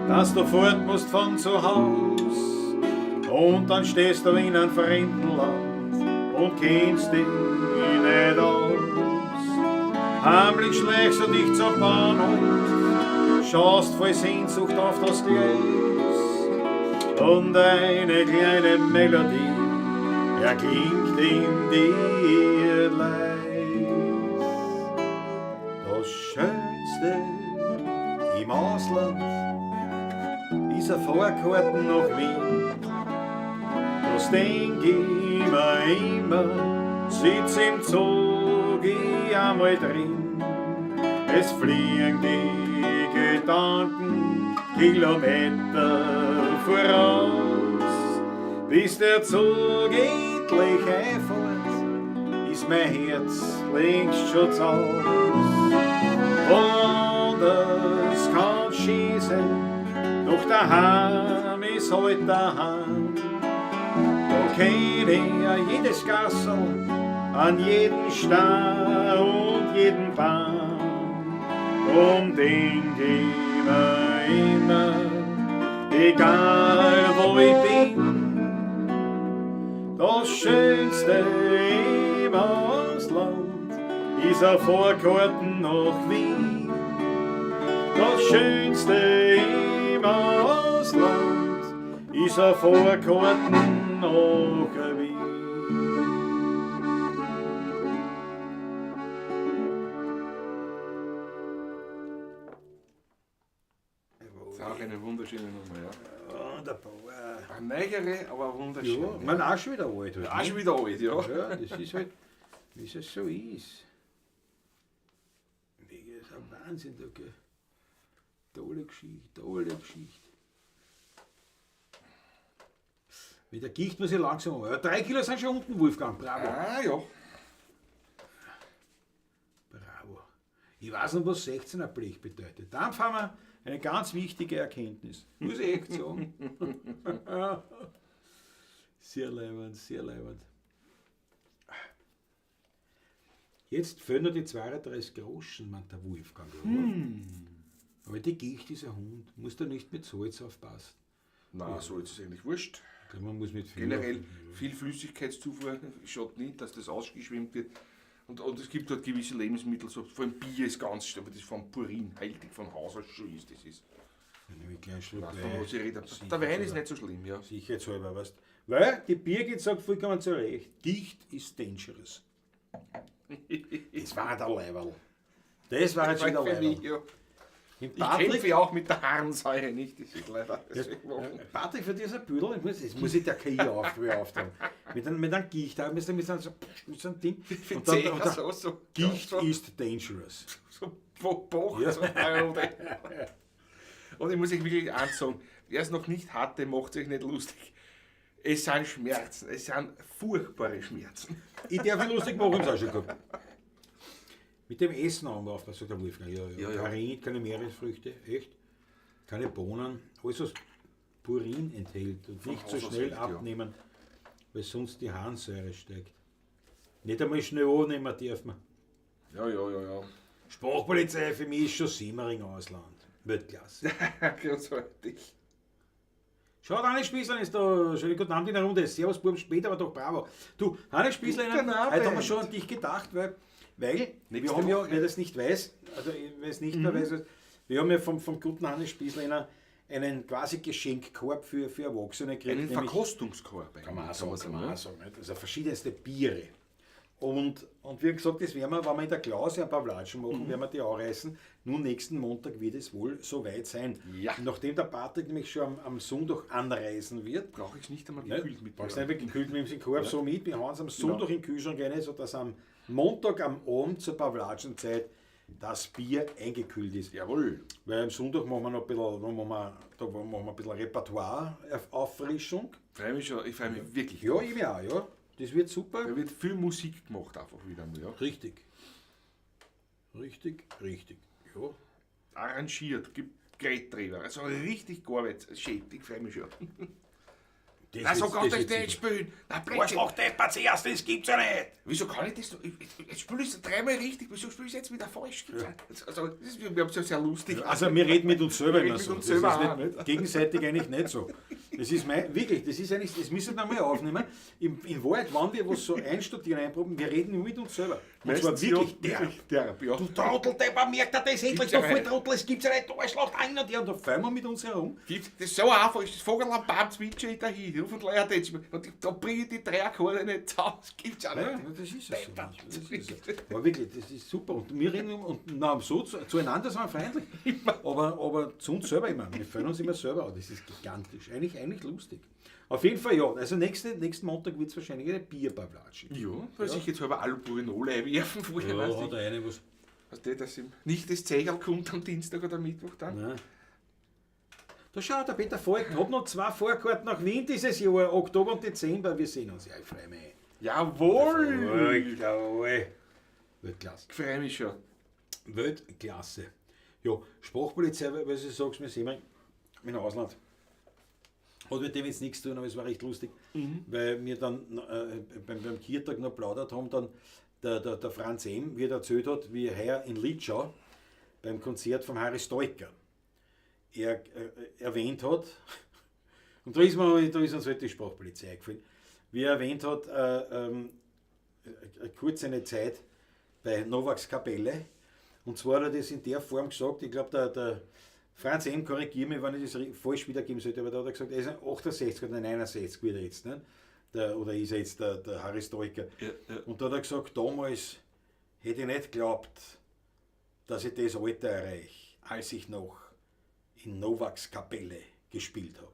dass du fort musst von zu Haus und dann stehst du in einem fremden Land und kennst dich nicht aus. Heimlich schleichst du dich zum Bahnhof, schaust voll Sehnsucht auf das Gleis und eine kleine Melodie erklingt in dir leis. Das Schönste im Ausland ist ein Fahrkarten nach Wien. Das denk ich mir immer, sitz im Zug ich einmal drin. Es fliegen die Gedanken Kilometer voraus, bis der Zug endlich einfährt, ist mein Herz längst schon zu Haus. Woanders kann schießen, doch daheim ist halt daheim. Da kenn ich ja jedes Gassel, an jeden Stein und jeden Baum. Drum denk ich mir immer, egal wo ich bin, das Schönste im Ausland ist ein Fahrkarten nach Wien. Das Schönste im Ausland ist ein Fahrkarten nach Wien. Auch eine wunderschöne Nummer, ja. Wunderbar. Eine neigere, aber wunderschön. Ja, man auch schon wieder alt. Halt, Auch ne? schon wieder alt, ja. Ja, das ist halt, wie es so ist. Das ist ein Wahnsinn, da, gell. Tolle Geschichte, tolle Geschichte. Mit der Gicht muss ich langsam um. Ja, 3 Kilo sind schon unten, Wolfgang. Bravo. Ah, ja. Bravo. Ich weiß noch, was 16er Blech bedeutet. Dann haben wir eine ganz wichtige Erkenntnis. Muss ich echt sagen. Sehr leibend, sehr leibend. Jetzt fehlen noch die 32 Groschen, meint der Wolfgang. Hm. Aber die Gicht ist ein Hund. Muss da nicht mit Salz aufpassen. Nein, so ist es eigentlich wurscht. Ich glaube, man muss mit viel Generell viel Flüssigkeitszufuhr schaut nicht, dass das ausgeschwemmt wird. Und es gibt dort gewisse Lebensmittel, so, vor allem Bier ist ganz, aber das vom Purin, heilig von Haus aus schon ist. Das ist. Ja, nehme ich gleich einen Schluck Weiß, von was ich rede. Sicher, Der Wein ist nicht so schlimm, ja. Sicherheitshalber, weißt du. Weil die Birgit sagt vollkommen zu Recht, Gicht ist dangerous. Das war der Leiberl. Das war jetzt wieder Für mich, Leiberl. ja. Im Ich Patrick, kämpfe ja auch mit der Harnsäure nicht, das ist leider. das, Patrick, für dich ist ein Büdel, das muss ich der KI beauftragen. Mit einem Gicht, mit so einem Ding. Für Und dann, Zehen, und dann, so, so, Gicht so, ist dangerous. so Boch, Ja. so Und ich muss euch wirklich eins sagen, wer es noch nicht hatte, macht sich nicht lustig. Es sind Schmerzen, es sind furchtbare Schmerzen. Ich darf mich lustig machen, hab's auch schon gehabt. Mit dem Essen haben wir aufgepasst, sagt der Wolfgang. Ja, ja. Ja, ja. Kein Rind, keine Meeresfrüchte, echt. Keine Bohnen, alles was Purin enthält und nicht so Haus aus schnell recht, ja. abnehmen, weil sonst die Harnsäure steigt. Nicht einmal schnell annehmen darf man. Ja, ja, ja, ja. Sprachpolizei für mich ist schon Simmering Ausland. Weltklasse. Großartig. Schaut, Hannes Spießlein ist da. Schönen guten Abend in der Runde. Servus, Buben, spät, aber doch bravo. Du, Hannes Spießlein, Guten Abend. heute haben wir schon an dich gedacht, weil wir Nächste haben ja, Woche. wer das nicht weiß, also wer es nicht mehr weiß, wir haben ja vom guten Hannes Spießleiner einen quasi Geschenkkorb für Erwachsene gekriegt. Einen nämlich- Verkostungskorb. Kann man auch sagen, kann man auch sagen. Nicht? Also verschiedenste Biere. Und wir haben gesagt, das werden wir, wenn wir in der Klause ein paar Latschen machen, werden wir die anreißen. Nun, nächsten Montag wird es wohl soweit sein. Ja. Nachdem der Patrick nämlich schon am Sonntag anreisen wird, Brauche ich es nicht einmal ne? gekühlt mit. Brauchst du nicht gekühlt mit dem Korb so mit, wir hauen es am Sonntag in den Kühlschrank rein, sodass am Montag am Abend zur Pavlatschenzeit das Bier eingekühlt ist. Jawohl. Weil am Sonntag machen wir noch ein bisschen, da machen wir, da machen wir ein bisschen Repertoire-Auffrischung. Freu mich schon, ich freue mich wirklich. Ja, ich mir auch, ja. Das wird super. Da wird viel Musik gemacht einfach wieder mal, ja. Richtig. Richtig, richtig. Ja. Arrangiert, gibt Gerät drüber. Also richtig gearbeitet. Schön, ich freue mich schon. Das Nein, so wird- kann das ich wird nicht super. spielen. Nein, Blödsinn. Arschloch, Deppert zuerst, das gibt's ja nicht. Wieso kann ich das? noch? Jetzt spiele ich es dreimal richtig, wieso spiele ich es jetzt wieder falsch? Gibt's ja nicht. Also, das ist, wir haben es ja sehr lustig. Also wir reden mit uns selber Wir immer reden so. mit uns Das selber ist auch, nicht, gegenseitig eigentlich nicht so. Das ist mein, wirklich, das ist eigentlich, das müssen wir mal aufnehmen. In Wahrheit, wenn wir was so einstudieren, einproben, wir reden mit uns selber. Und zwar Meistens wirklich ja, derb. wirklich derb, ja. Du Trottel, Depper, merkt er das endlich, Gibt's du ja nicht. Volltrottel, es gibt's ja nicht, du Arschloch, ein und der, und da fallen wir mit uns herum. Gibt, das ist so einfach, ist das Vogel am Baum zwitscher ich dahin, ruf und leer das. Und da bringe ich die drei Akkorde nicht zusammen, das gibt's ja Ja, nicht. das ist es so. Das ist es so. Aber wirklich, das ist super. Und wir reden und na, so zueinander sind wir freundlich. Aber zu uns selber immer. Wir fühlen uns immer selber an. Das ist gigantisch. Eigentlich lustig. Auf jeden Fall ja. Also nächsten Montag wird es wahrscheinlich eine Bierpavlatsche. Ja, weil sich jetzt halber Allopurinol einwerfen vorher, Ja, weißt hat du. er eine was. Weißt du, dass ihm nicht das Zeigerl kommt am Dienstag oder Mittwoch dann. Nein. Da schaut der Peter Falk, hat noch 2 Fahrkarten nach Wien dieses Jahr, Oktober und Dezember. Wir sehen uns. Ja, ich freue mich. Jawohl! Jawohl. Weltklasse. Ich freue mich schon. Weltklasse. Ja, Sprachpolizei, weil du sagst, wir sehen im Ausland. Hat mit dem jetzt nichts zu tun, aber es war recht lustig, weil wir dann beim Kirtag noch plaudert haben, dann der Franz M., wie er erzählt hat, wie er heuer in Litschau beim Konzert von Harry Stoiker er erwähnt hat, und da ist uns halt die Sprachpolizei eingefallen, wie er erwähnt hat, kurz eine Zeit bei Novaks Kapelle. Und zwar hat er das in der Form gesagt, ich glaube, der Franz M., korrigiere mich, wenn ich das falsch wiedergeben sollte, aber da hat er gesagt, er ist ein 68 oder 69 wieder jetzt, ne? Oder ist er jetzt der Harry Stoiker. Ja, ja. Und da hat er gesagt, damals hätte ich nicht geglaubt, dass ich das Alter erreiche, als ich noch in Novaks Kapelle gespielt habe.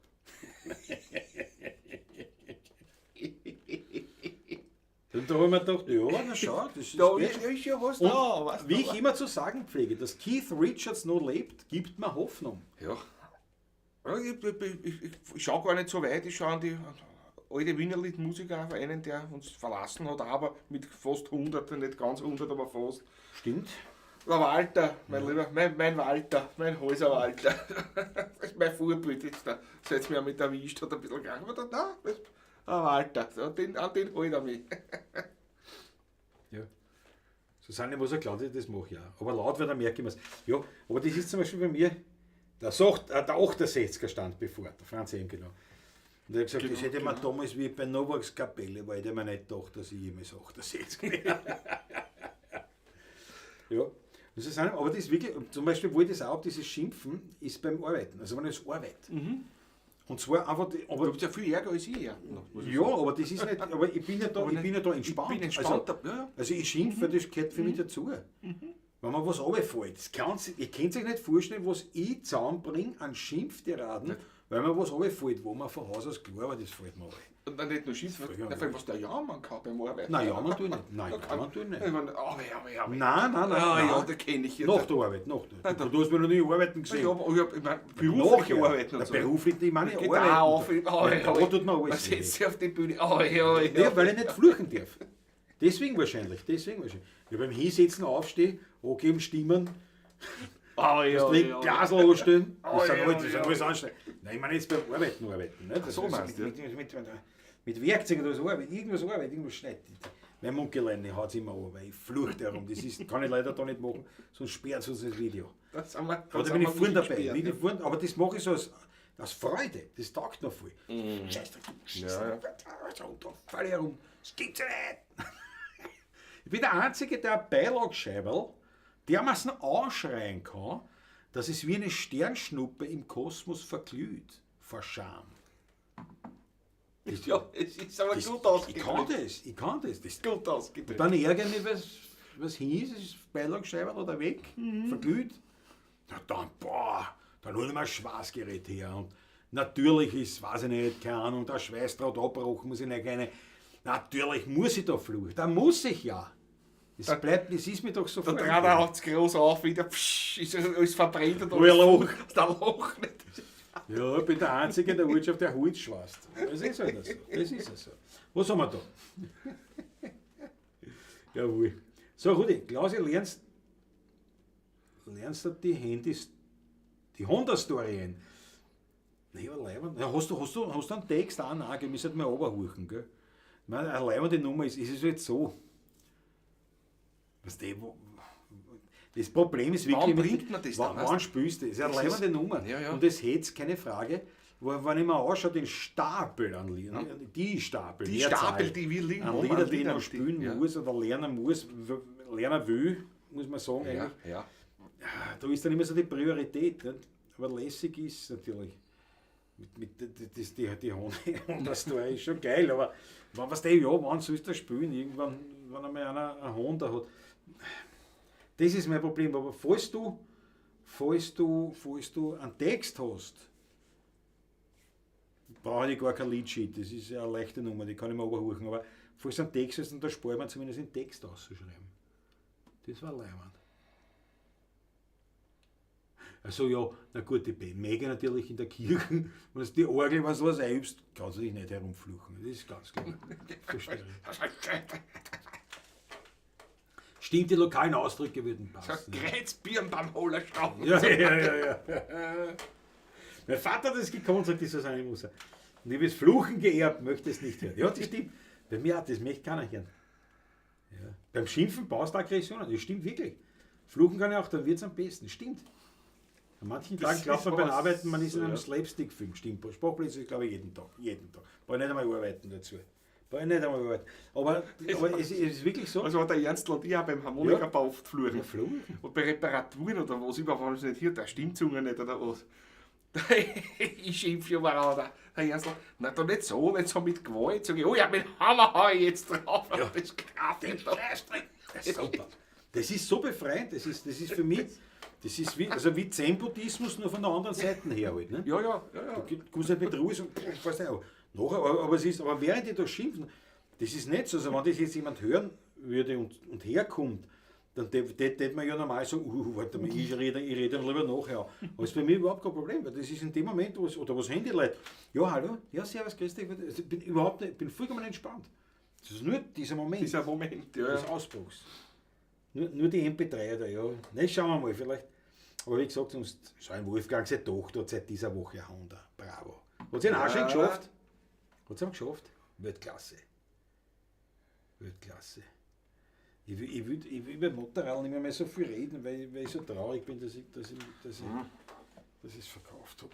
Und da habe ich mir gedacht, ja, na schau, das ist Da geht. ist ja was Und da. Weißt du, wie ich immer zu sagen pflege, dass Keith Richards noch lebt, gibt mir Hoffnung. Ja. Ja, ich schaue gar nicht so weit, ich schaue an die alte Wiener Liedmusiker, auf einen, der uns verlassen hat, aber mit fast 100, nicht ganz 100, aber fast. Stimmt. Der Walter, mein lieber, mein Walter, mein Häuser Walter. Das ist mein Vorbild jetzt da. Seit mir mit erwischt hat, ein bisschen gegangen. Aber da, nein, der Walter, an den holt er mich. Ja. Susanne muss ja klar, das mache ich auch. Aber laut, weil dann merke ich mir's. Ja, aber das ist zum Beispiel bei mir, der 68er stand bevor, der Franz M. Genau. Und er hat gesagt, Genau, das hätte ich mir damals, wie ich bei Novaks Kapelle war, hätte ich mir nicht gedacht, dass ich jemals 68 wäre. Ja. Und Susanne, aber das ist wirklich, zum Beispiel, wo ich das auch, dieses Schimpfen ist beim Arbeiten. Also wenn ich das arbeite. Und zwar einfach, die, aber Du bist ja viel ärger als ich. Ja, muss ich ja, sagen. aber das ist nicht, aber ich bin ja da, Aber ich bin ja da Ich entspannt. bin entspannt. Also, ja, ja. also ich schimpfe, das gehört für mich dazu. Wenn mir was runterfällt, das kann's, ihr könnt euch nicht vorstellen, was ich zusammenbringe an Schimpftiraden, weil mir was runterfällt, wo man von Haus aus klar war, das fällt mir runter. Und dann nicht nur schimpfen, Früher, vor allem, was der jammern kann beim Arbeiten. Nein, jammern tue ich nicht. Nein, Da kann- jammern tue ich nicht. Ich meine, aber. Nein, nein, nein. Ah, nein. ja, da kenne ich jetzt. Nach der Arbeit, nach der. Nein, da- Du hast mich noch nie arbeiten gesehen. Ja, aber ich hab, ich mein, beruflich Nachher. arbeiten und Na, so. Beruflich, ich meine, Geht arbeiten. auch auf. Oh, Ja, da tut mir Man alles weh. setzt sich auf die Bühne. Oh, ja, ja. Ja, weil ich nicht fluchen darf. Deswegen wahrscheinlich, deswegen wahrscheinlich. Ja, beim Hinsetzen, Aufstehen, angeben, Stimmen, Oh, ja, das ja, ja. Glasl anstellen, das Oh, sind ja, alles, das sind ja. alles anstrengend. Nein, ich meine jetzt beim Arbeiten, arbeiten. Ne? Das so ist meinst du, mit Werkzeugen oder so, Arbeit, irgendwas Arbeit, irgendwas schneidet. Mein Mundgeleine haut immer an, weil ich fluche herum. Das ist, kann ich leider da nicht machen, sonst sperrt uns das Video. Das sind wir, Aber da sind bin ich wir vorn dabei. gesperrt, Bin ja. ich vorn, aber das mache ich so aus Freude. Das taugt noch voll. Scheiße, Ja, und da fall ich herum. Das gibt's ja nicht. Ich bin der Einzige, der ein Beilagescheiberl dermaßen anschreien kann, dass es wie eine Sternschnuppe im Kosmos verglüht. Vor Scham. Ja, es ist aber Das, gut ich kann ausgedrückt. das, ich kann das. Das Gut ausgedrückt. Und dann ärgere ich mich, was hin ist, ist Beilagescheiberl oder weg, verglüht. Na dann, boah, dann hol ich mir ein Schweißgerät her. Und natürlich ist, weiß ich nicht, keine Ahnung, der Schweißdraht abgebrochen, muss ich nicht eine. Natürlich muss ich da fluchen, da muss ich ja. Es bleibt, es ist mir doch so Da dreht er hat's groß auf, wieder, psch, ist alles verbrennt und Wo ein Loch. Der Loch nicht. Ja, ich bin der Einzige in der Wirtschaft, der Holz schweißt. Das ist halt so. Das ist ja so. Was haben wir da? Jawohl. So, Rudi, Klausi, lernst du die Handys, die Honda-Story ein? Nein, aber leibend. Ja, hast du einen Text auch? Nein, wir müssen mal runterhuchen, gell? Ich meine, eine leibende Nummer ist, ist es jetzt so. Weißt du, das Problem ist wirklich. Wann bringt man das dann, Wann, weißt wann spielst du? Das ist eine Das ist- leibende Nummer. Ja, ja. Und das hätte keine Frage, wenn ich mir anschaue, den Stapel an Liedern, die Stapel, Die Mehrzahl Stapel, die wir liegen an haben, Lieder, an die ich Liedern, noch die- spielen ja. muss oder lernen muss, lernen will, muss man sagen Ja, eigentlich. ja. Da ist dann immer so die Priorität. Nicht? Aber lässig ist natürlich. Mit, die Honda-Story ist schon geil, aber wenn, weißt du, ja, wann sollst du das spielen? Irgendwann, wenn einmal einer eine Honda hat. Das ist mein Problem. Aber falls du einen Text hast, brauche ich gar kein Leadsheet. Das ist ja eine leichte Nummer, die kann ich mir überhuchen. Aber falls du einen Text hast, dann spart man zumindest den Text auszuschreiben. Das war leibend. Also ja, na gut, die Mega natürlich in der Kirche, wenn du die Orgel, wenn du was einübst, kannst du dich nicht herumfluchen. Das ist ganz klar. Verstehe ich. Stimmt, die lokalen Ausdrücke würden passen. Kreuzbirnbaumholer Schrauben. Ja, ja, ja, ja. Mein Vater hat das gekonnt, sagt die Susanne Moser. Und ich habe das Fluchen geerbt, möchte es nicht hören. Ja, das stimmt. Bei mir auch, das möchte keiner hören. Ja. Beim Schimpfen baust du Aggressionen. Das stimmt wirklich. Fluchen kann ich auch, dann wird es am besten. Stimmt. An manchen Das Tagen glaubt ist man beim was, Arbeiten, man ist in einem ja. Slapstick-Film. Stimmt. Sprachblitz ist, glaube ich, jeden Tag. Jeden Tag. Brauche ich nicht einmal arbeiten dazu. Brauche ich nicht einmal arbeiten. Aber es ist wirklich so. Also hat der Ernstl und ich auch beim Harmonikabau oft fluchen. Ja, fluchen. Und bei Reparaturen oder was, überhaupt nicht hier, der Stimmzunge nicht oder was. Ich schimpfe ja mal an, der Ernstl, na doch nicht so, nicht so mit Gewalt. Sag ich, oh ja, mit Hammer hau ich jetzt drauf. Ja. Das Kraft. Das ist super. Das ist so befreiend, das ist für mich, das ist wie, also wie Zen-Buddhismus, nur von der anderen Seite her halt. Ne? Ja, ja, ja, ja. Du kommst nicht mit Ruhe, so, pff, weißt du auch. Nachher, aber, es ist, aber während die da schimpfen, das ist nicht so, also wenn das jetzt jemand hören würde und herkommt, dann tät man ja normal so, warte mal, ich rede dann lieber nachher. Aber das ist bei mir überhaupt kein Problem, weil das ist in dem Moment, wo es, oder was Handy läutet, ja, hallo, ja, servus, grüß dich, also ich bin überhaupt nicht, bin vollkommen entspannt. Das ist nur dieser Moment Dieser Moment, ja. des Ausbruchs. Nur die MP3 da, ja. Ne, schauen wir mal, vielleicht. Aber wie gesagt, sonst schau, Wolfgang, seine Tochter hat seit dieser Woche ein Honda. Bravo. Hat sie ihn auch schon geschafft? Hat sie ihn geschafft? Weltklasse. Weltklasse. Ich will über Motorrad nicht mehr so viel reden, weil ich so traurig bin, dass ich es verkauft habe.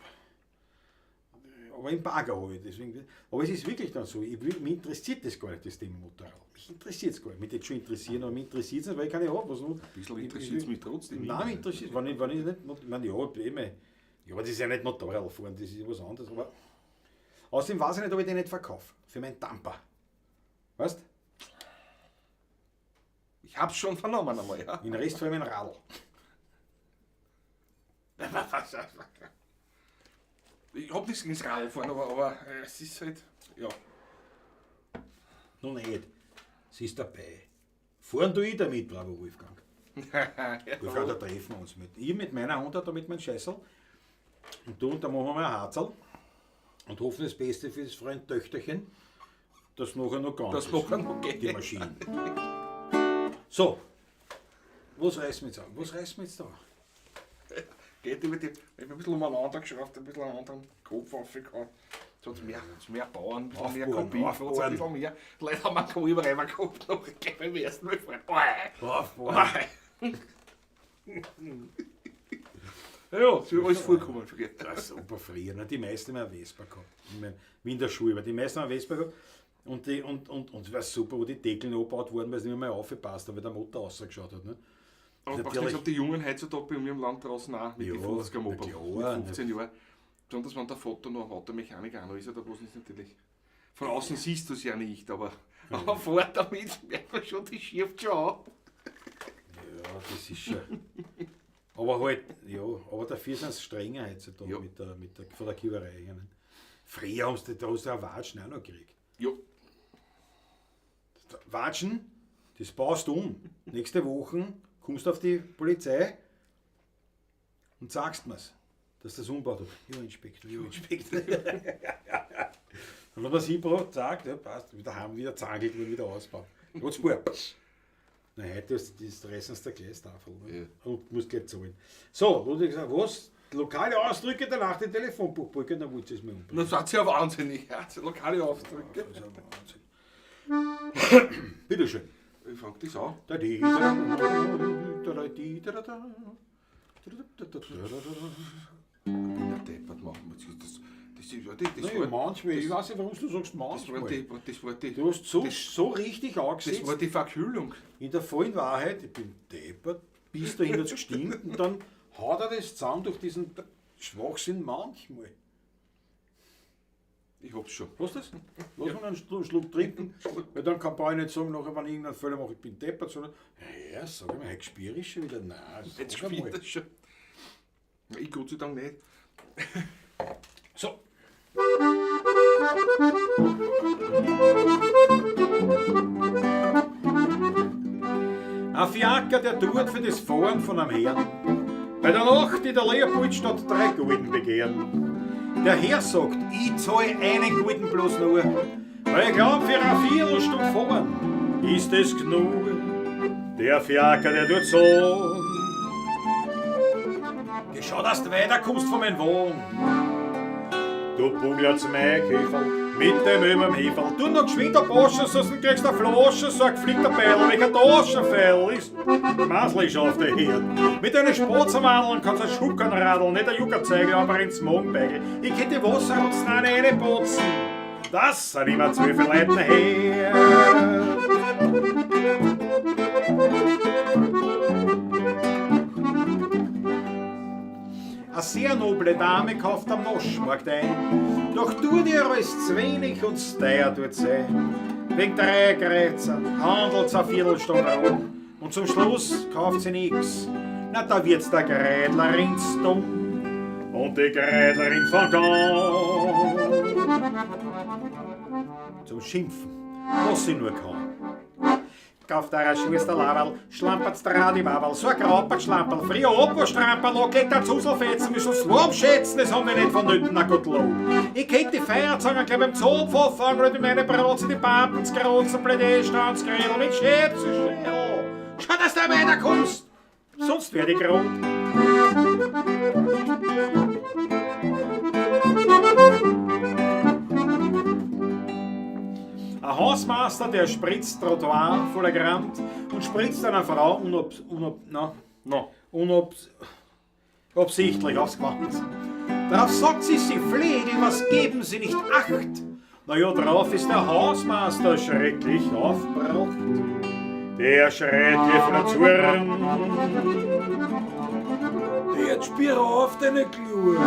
Aber im Bagger habe ich deswegen. Aber es ist wirklich dann so, mich interessiert das gar nicht, das Thema Motorrad. Mich interessiert es gar nicht. Mich würde schon interessieren, aber mich interessiert es nicht, weil ich keine habe. Was nur, Ein bisschen interessiert es mich trotzdem. Nein, mich interessiert wenn ich nicht, ich meine, ja, ich eh ja, aber das ist ja nicht Motorrad fahren, das ist ja was anderes. Aber außerdem weiß ich nicht, ob ich den nicht verkaufe. Für meinen Tampa. Weißt? Ich hab's schon vernommen einmal, ja. Den Rest für mein Radl. Ich hab nichts gegen das Radlfahren, aber es ist halt, ja. Noch nicht. Sie ist dabei. Fahren tu ich damit, bravo Wolfgang. Wolfgang, da treffen wir uns mit. Ich mit meiner Honda, da mit meinem Scheißerl. Und du, und da machen wir mal ein Harzerl. Und hoffen das Beste für das Freund Töchterchen, dass nachher noch ganz Dass ist. nachher noch geht. Die Maschine. So. Was reißen wir jetzt an? Was reißen wir jetzt da? Geht über die, ich hab ein bisschen umeinander geschraubt, ein bisschen einen anderen Kopf aufgehauen. So hat's mehr, hat's mehr Bauern, ein bisschen mehr Aufbohren, Kabinen, hat's ein aufbohren. bisschen mehr. Leute haben einen Kolber reingehabt, noch gleich beim ersten Mal fahren. Aufbohren. Ja, es ist alles vorkommen früher. Das ist super früher. Ne? Die meisten haben eine Vespa gehabt. Ich mein, wie in der Schule, weil die meisten haben eine Vespa gehabt. Und, die, und es war super, wo die Deckel abgebaut wurden, weil es nicht mehr aufgepasst hat, weil der Motor rausgeschaut hat. Ne? Aber Natürlich. ich glaube, die Jungen heutzutage bei mir im Land draußen auch mit Ja, die 50er na Moped, klar, mit 15 Jahren. Besonders wenn der Vater noch Automechaniker auch noch ist, da bloß ist natürlich. Von außen siehst du es ja nicht, aber fährt damit, merkt man schon, die schirft schon an. Ja, das ist schon. Aber halt, ja, aber dafür sind sie strenger heutzutage von der Kiewerei. Ne? Früher haben sie, da hast du auch Watschen auch noch gekriegt. Ja, Watschen, das baust du um. Nächste Woche kommst du auf die Polizei und sagst mir's, dass das umbaut hat. Ja, Inspektor, ja, Inspektor. Dann hat man sie gebracht, sagt, ja, passt, wieder haben, wieder zangelt, wieder ausbauen. Gott, Na, heute hast du das reißen sie der Gleistafel. Ne? Ja. Und musst gleich zahlen. So, Ludwig sagt, was? Lokale Ausdrücke, danach die Telefonbuchbrücke, dann wollt ihr es mir umbringen. na seid ihr ja wahnsinnig, ja. Lokale Ausdrücke. Das ist ja Wahnsinn. Bitteschön. Ich frag das an. Da di, da da, da di, da da da. Da da da da da da da. Ja, deppert machen wir das. Das, das, das, das, Naja, war, manchmal, ich weiß nicht, warum du sagst das war manchmal. die, das war die, Du hast so, das, so richtig das angesetzt. war die Verkühlung. In der vollen Wahrheit, ich bin deppert, bis dahin hat's gestimmt und dann haut er das zusammen durch diesen Schwachsinn manchmal. Ich hab's schon. Hast du das? Lass mal einen Schluck trinken, weil dann kann ich nicht sagen, nachher, wenn ich irgendeinen Fehler mache, ich bin deppert, sondern, ja, sag ich mal, heute spüre ich schon wieder. Nein, sag Jetzt einmal. spielt das schon. Ich Gott sei Dank nicht. So. Ein Fiaker, der tut für das Fahren von einem Herrn bei der Nacht in der Leopoldstadt 3 Gulden begehren. Der Herr sagt, ich zahl einen Gulden bloß nur, weil ich glaub, für eine Viertelstunde fahren ist es genug. Der Fiaker, der tut so. Geh schau, dass du weiterkommst von meinem Wagen. Du Bunglert's Maikäferl mit dem überm Heferl. Tu noch geschwind ein Boschen, sonst kriegst du eine Flasche, so ein geflickter Beil, welcher Taschenfeil ist. Maslisch auf der Herd. Mit deinen Spatzenwadeln kannst du Schuckern radeln, nicht ein Juckerzeigel, aber ins Magenbeigel. Ich hätte Wasserrotzen auch nicht reinbotzen. Das sind immer 12 Leute her. Eine sehr noble Dame kauft am Naschmarkt ein. Doch tut ihr alles zu wenig und teuer tut sein. Wegen 3 Kreuzer handelt's eine Viertelstunde rum. Und zum Schluss kauft sie nix. Na, da wird's der Greidlerin dumm und die Greidlerin fängt an zum Schimpfen, was sie nur kann. Kauft der Schwesterlaberl, schlampert's der Radiwaberl, so ein Graupert Schlamperl, früher Oberstramperl, noch geht der Zuselfetzen, müssen Slob schätzen, das haben wir nicht vonnöten, na gut Lob. Ich kennt die Feierzangen gleich beim Zopf anfangen, und in meine Brotze die Papens, Grozen, Plädé, Grädel mit Schätze, Schädel. Schau, dass du weiterkommst, sonst werd ich rot. Ein Hausmeister, der spritzt Trottoir voller Grant und spritzt einer Frau unabsichtlich aufs Gewand. Drauf sagt sie, sie Pflege, was geben Sie nicht Acht? Na ja, drauf ist der Hausmeister schrecklich aufgebracht. Der schreit ihr von der Zurn. Der Spira auf deine Klur.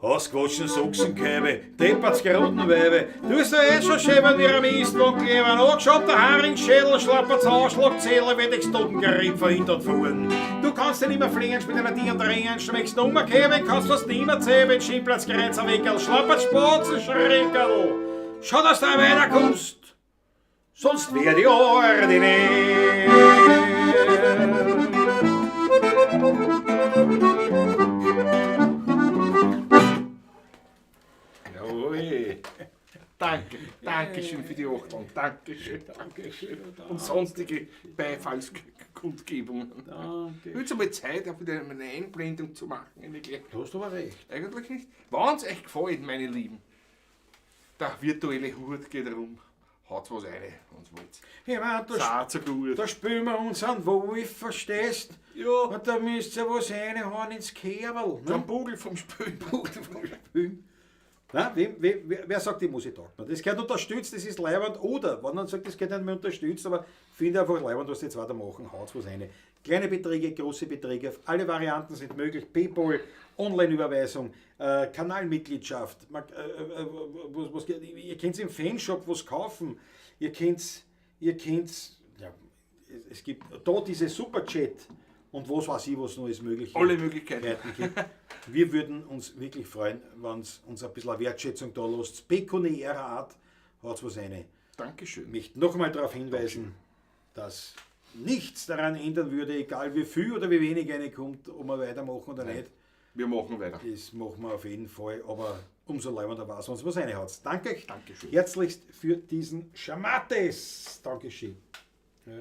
Hast gewaschen Sachsenkäbe, deppert's Gerotenweibe, du bist ja eh schon schön, wie am Istwand kleben, angeschaut der Haringschädel, schlappert's Anschlagzähler, wie dich Totengeripp verhindert fuhren. Du kannst ja nicht mehr fliegen, mit einer Tier drängen, schmeckst Nummerkäbe, kannst fast nimmer zähmen, Schimplatz, Kreuzerwickel, schlappert's Spatzenschreckerl. Schau, dass du weiterkommst, sonst wär die ordinär. Danke, Dankeschön für die Achtung, Dankeschön, Dankeschön. Und sonstige Beifallskundgebungen. Danke. Wird es einmal Zeit, auch wieder eine Einblendung zu machen? Du hast aber recht. Eigentlich nicht. Wenn es euch gefällt, meine Lieben, der virtuelle Hut geht rum, haut was rein, wenn's wollt. Ich mein, da, so gut. Da spülen wir uns an Wolf, verstehst? Ja. Und da müsst ihr was reinhauen ins Kerl. Ne? Den Bugel vom Spülen. Bugel vom Spülen. Nein, wer sagt, die Musik taugt mir? Das gehört unterstützt, das ist leiwand. Oder, wenn man sagt, das gehört nicht mehr unterstützt, aber finde einfach leiwand, was die jetzt weitermachen, haut's was rein. Kleine Beträge, große Beträge, alle Varianten sind möglich. PayPal, Online-Überweisung, Kanalmitgliedschaft, ihr könnt im Fanshop was kaufen, ihr könnt, ja, es gibt da diese Superchat und was weiß ich, was noch ist möglich. Alle Möglichkeiten gibt. Wir würden uns wirklich freuen, wenn es uns ein bisschen Wertschätzung da lasst. Pekuniärer Art hat was eine. Dankeschön. Ich möchte nochmal darauf hinweisen, dass nichts daran ändern würde, egal wie viel oder wie wenig eine kommt, ob wir weitermachen oder Nein. nicht. Wir machen weiter. Das machen wir auf jeden Fall, aber umso leibender war es, wenn es was eine hat. Danke euch Dankeschön. Herzlichst für diesen Schamates. Dankeschön. Ja.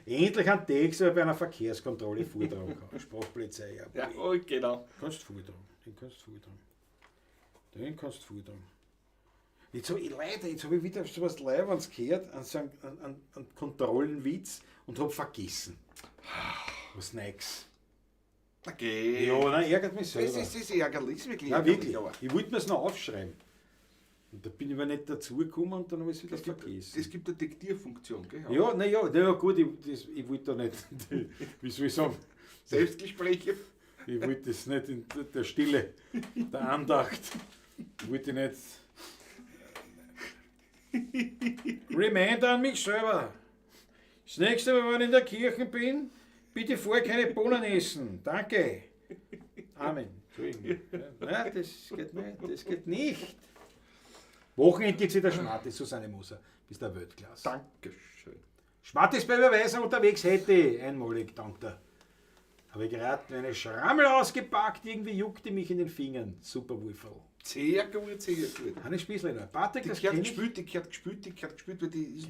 Endlich ein Text bei einer Verkehrskontrolle vortragen kann. Sprachpolizei. Ja, oh, genau. Kannst du vortragen. Den kannst du vortragen. Den kannst du vortragen. Jetzt habe ich leider, jetzt habe ich wieder so was Leibendes gehört, an so einen Kontrollenwitz und habe vergessen. Was Neues. Okay. Ja, nein, ärgert mich selber. Das ist ärgerlich, ist wirklich nein, ärgerlich. Wirklich. Ich wollte mir es noch aufschreiben. Und da bin ich aber nicht dazugekommen und dann habe ich es wieder vergessen. Es gibt eine Diktierfunktion, gell? Ja, na ja, na ja, gut, ich wollte da nicht, wie soll ich sagen? Selbstgespräche. Ich wollte das nicht in der Stille, der Andacht. Ich wollte nicht. Reminder an mich selber. Das nächste Mal, wenn ich in der Kirche bin, bitte vorher keine Bohnen essen. Danke. Amen. Entschuldigung. Nein, das geht nicht. Das geht nicht. Wochenende geht wieder Schmattes, Susanne Moser. Bist der Weltklasse. Dankeschön. Schmattes bei Überweisung unterwegs hätte ich. Einmalig, dank dir. Habe ich gerade meine Schrammel ausgepackt, irgendwie juckte mich in den Fingern. Super Wurfel. Sehr gut, sehr gut. Hannes Spießlehner. Patrick, Die das gehört kenn ich. gespielt, die gehört gespielt, die gehört gespielt, weil die ist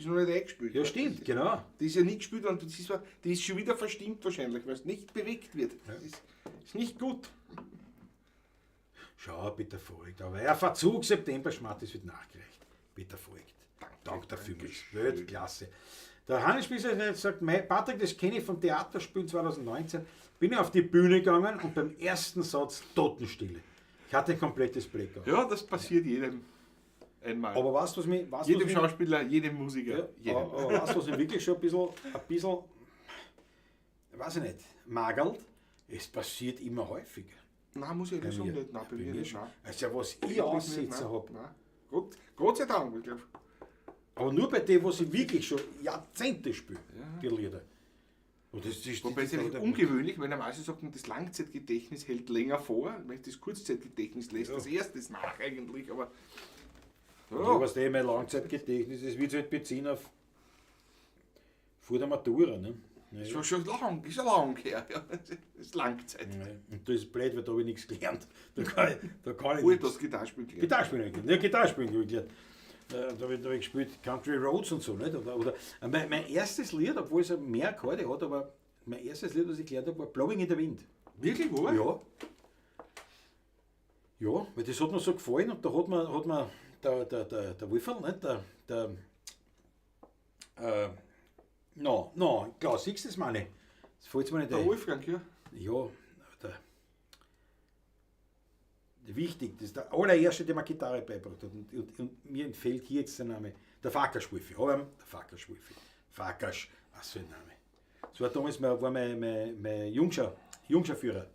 noch nicht eingespielt. Ja, stimmt, genau. Die ist ja nicht gespielt und das ist, die ist schon wieder verstimmt wahrscheinlich, weil es nicht bewegt wird. Ja. Das ist nicht gut. Schau, Peter Voigt, aber er Verzug September, Schmattes wird nachgereicht. Peter Voigt. Dank dafür. Weltklasse. Der Hannes Spießer sagt, Patrick, das kenne ich vom Theaterspielen 2019. Bin ich auf die Bühne gegangen und beim ersten Satz Totenstille. Ich hatte ein komplettes Blackout. Ja, das passiert jedem einmal. Aber weißt du, was mich... Weißt, jedem was mich, Schauspieler, jedem Musiker. Ja, jedem. aber weißt du, was mich wirklich schon ein bisschen, weiß ich nicht, magert? Es passiert immer häufiger. Nein, muss ich ehrlich sagen, nicht. Nein, bei mir nicht. Nein. Also was ich Aussetzer habe. Gott sei Dank, ich glaube. Aber nur bei dem, was ich wirklich schon Jahrzehnte spiele, die Lieder. Und das ist, Wobei es das, eigentlich ungewöhnlich, weil normalerweise sagt man, das Langzeitgedächtnis hält länger vor, wenn das Kurzzeitgedächtnis lässt, das erstes nach eigentlich, aber. Ja, Ja, weißt du, mein Langzeitgedächtnis, das wird sich halt beziehen auf vor der Matura. Ne? Ja, ist schon lang, ist ja lang her. Ja. Das ist Langzeit. ja. Und das ist blöd, weil da habe ich nichts gelernt. Da kann ich Wo ich nichts. das Gitarrespiel gelernt. Gitarre spielen habe ich gelernt. Ja, Gitarre spielen habe ich gelernt. Da hab ich gespielt Country Roads und so. Nicht? Oder mein erstes Lied, obwohl es mehr Akkorde hat, aber mein erstes Lied, was ich gelernt habe, war Blowing in the Wind. Wirklich, wahr? Ja. Ja, weil das hat mir so gefallen und da hat mir der Wolferl, nicht? Der no, no, klar, siehst du das meine ich? Das fällt mir nicht Der ein. Wolfgang, ja. Ja, der, wichtig, das ist der allererste, der mir Gitarre beigebracht hat. Und mir entfällt hier jetzt der Name. Der Farkas Wolfi, aber der Farkas Wolfi. Farkas, was für ein Name. Das war damals mein, war mein, mein, mein Jungscherführer.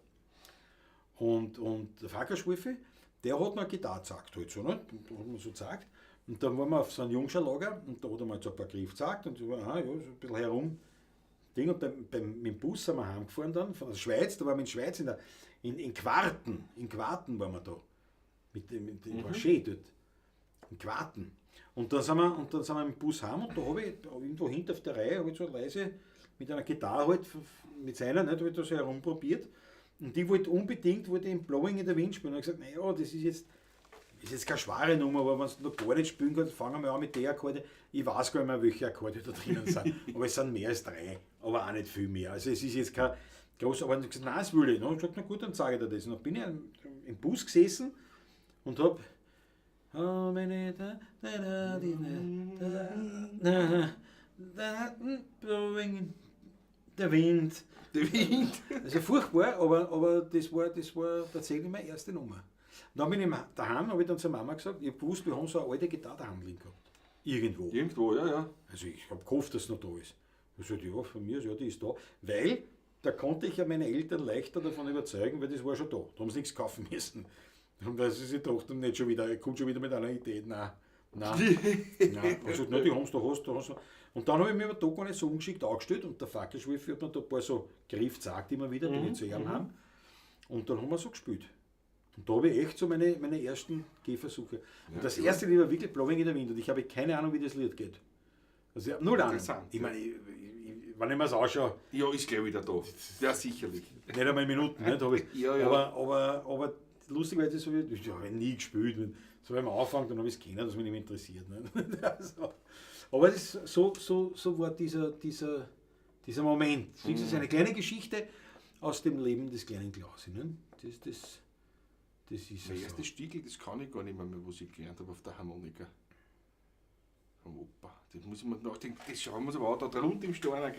Und der Farkas Wolfi, der hat mir Gitarre gezeigt, halt so, ne? Und hat mir so gezeigt. Und dann waren wir auf so einem Jungscherlager und da hat er mir so ein paar Griffe gezeigt und so, aha, ja, so ein bisschen herum. Ding. Und mit dem Bus sind wir heimgefahren dann von der Schweiz, da waren wir in Schweiz, in Quarten, in Quarten waren wir da. Mit dem war schön dort. In Quarten. Und dann sind wir im Bus heim und da habe ich irgendwo hinter auf der Reihe, habe ich so leise mit einer Gitarre halt, mit seiner, nicht, habe ich da so herumprobiert. Und die wollte unbedingt, wollte in Blowing in the Wind spielen. Und ich habe gesagt, naja, das ist jetzt keine schwere Nummer, aber wenn du noch gar nicht spielen kannst, fangen wir an mit der Akkorde. Ich weiß gar nicht mehr, welche Akkorde da drinnen sind. Aber es sind mehr als drei, aber auch nicht viel mehr. Also es ist jetzt kein groß, aber ich habe gesagt, nein, das will ich. Und ich gesagt, na gut, dann zeige ich dir das. Und dann bin ich im Bus gesessen und habe How many da, da, da, di, da, da, da, da, blowing in the Wind. Der Wind. Das ist ja furchtbar, aber das war tatsächlich meine erste Nummer. Und dann bin ich daheim, habe ich dann zur Mama gesagt, ich hab gewusst, wir haben so eine alte Gitarre daheim liegen gehabt. Irgendwo. Irgendwo, ja, ja. Also ich habe gehofft, dass sie noch da ist. Ich sagte, ja, von mir aus, ja, die ist da. Weil, da konnte ich ja meine Eltern leichter davon überzeugen, weil das war schon da. Da haben sie nichts kaufen müssen. Und weil sie sich dachten, nicht schon wieder, er kommt schon wieder mit einer Idee. Nein, nein, nein. Also, na, die haben's da, hast du, hast du. Und dann habe ich mich aber da gar nicht so ungeschickt angestellt und der Fackelschwiffi hat mir da ein paar so Griff gezeigt immer wieder, die ich zu ihm haben. Und dann haben wir so gespielt. Und da habe ich echt so meine ersten Gehversuche. Und das erste Lied war wirklich Blowing in the Wind und ich habe keine Ahnung, wie das Lied geht. Also ich habe null Ahnung. Interessant, Ich ja. meine, wenn ich mir das anschaue, Ja, ist gleich wieder da. Ja, sicherlich. nicht einmal Minuten, nicht, habe ich. Ja, ja. Aber lustigerweise so, ich habe nie gespielt. So am Anfang, dann habe ich es kennen, dass mich nicht mehr interessiert. Nicht? Also, aber das ist so war dieser Moment. Das ist eine kleine Geschichte aus dem Leben des kleinen Klausi. Ne? Das ist Mein so. erstes Stiegel, das kann ich gar nicht mehr, was ich gelernt habe auf der Harmonika. Vom Opa. Das muss ich mir nachdenken, das schauen wir uns aber auch da drunten im Steiner.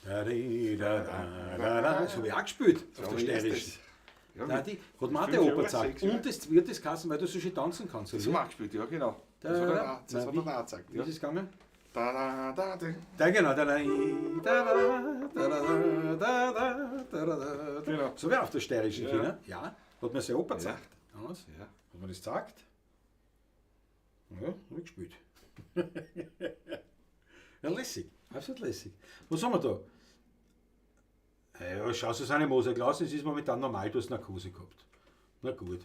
Da, di, da, da, da, da. Das habe ich auch gespielt auf der mein Steirischen. erstes. Ja, Da, mit die, hat mir auch 5 der Opa Jahre, gezeigt. 6 Jahre. Und das wird das Kassen, weil du so schön tanzen kannst. Das oder? haben wir auch gespielt, ja, genau. Da, Das hat da, er auch, das Nein, hat wie- er auch gezeigt. Wie Ja. ist es gegangen? Da, da, da, da. Da genau, da, da, da, da, da, da, da, da, da, da. Genau. So wäre auf der steirischen Ja. Kinder. Ja, hat mir sein Opa gezeigt. Damals. Ja. Hat mir das gezeigt? Ja, hab ich gespielt. Ja, lässig. Absolut lässig. Was haben wir da? Ja, schau, Susanne Moser, Klaus, es ist momentan normal, du hast Narkose gehabt. Na gut.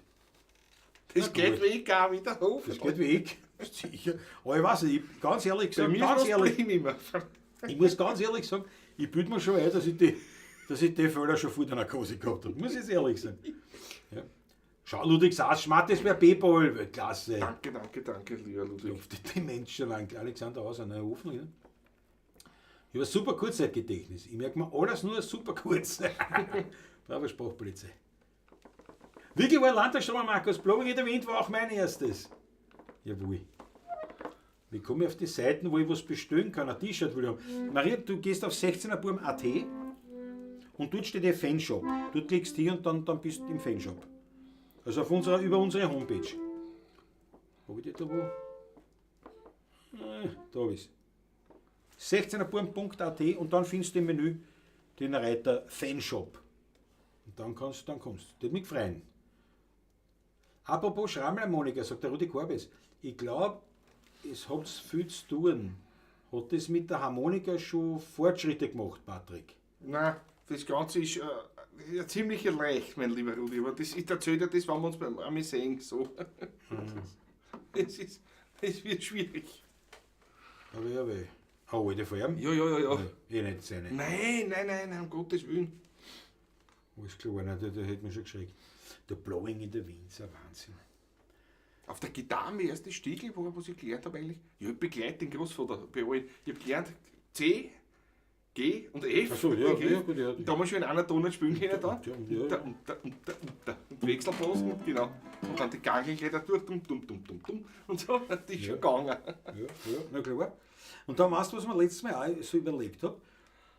Das Na geht gut. weg auch wieder hoch. Das geht weg. Sicher. Aber ich weiß nicht, ich, ganz ehrlich Bei gesagt, mir ganz ist ehrlich, das immer. ich muss ganz ehrlich sagen, ich bilde mir schon ein, dass ich die Fehler schon vor der Narkose gehabt habe. Muss ich jetzt ehrlich sagen. Ja. Schau, Ludwig Sass, Schmattes wäre P-Ball, Weltklasse. Danke, danke, danke, lieber Ludwig. Auf die Menschen an. Alexander Hauser, neue Hoffnung. Ne? Ich habe ein super Kurzzeitgedächtnis. Ich merke mir alles nur super kurz. Bravo, Sprachpolizei. Wirklich war Landtagsstrom, Markus Blowing in the Wind war auch mein erstes. Jawohl. Wie komme ich auf die Seiten, wo ich was bestellen kann? Ein T-Shirt will ich haben. Maria, du gehst auf 16erburm.at und dort steht der Fanshop. Dort klickst du hier und dann bist du im Fanshop. Also über unsere Homepage. Habe ich die da wo? Da hab ich's. 16erburm.at und dann findest du im Menü den Reiter Fanshop. Und dann kommst du. Das mich freuen. Apropos Schrammelharmonika, sagt der Rudi Korbes. Ich glaube, es habt viel zu tun. Hat das mit der Harmonika schon Fortschritte gemacht, Patrick? Nein, das Ganze ist ja, ziemlich leicht, mein lieber Rudi. Aber das, ich erzähle dir das, wenn wir uns beim Army sehen. So. Das wird schwierig. Aber ja, weh. Oh, alte Farben? Ja, ja, ja, ja. Eh nicht seine. Nein, nein, nein, nein, um Gottes Willen. Alles klar, nein, da hätte mich schon geschreckt. Der Blowing in the Wind ist ein Wahnsinn. Auf der Gitarre, mein erste Stiegel, was ich gelernt habe eigentlich, ich habe begleitet den Großvater bei allen. Ich habe gelernt C, G und F. Ach so, ja, Okay. ja, gut, ja. Und da haben wir schon in einer Tonart spielen können da. Ja, ja, ja. Und da, und da, und da, und da. Und Wechselposten, genau. Und dann die Gangel gleich da durch, dum, dum, dum, dum, dum. Und so, das ist schon gegangen. Ja, ja, na klar. Und da weißt du, was ich mir letztes Mal auch so überlegt habe?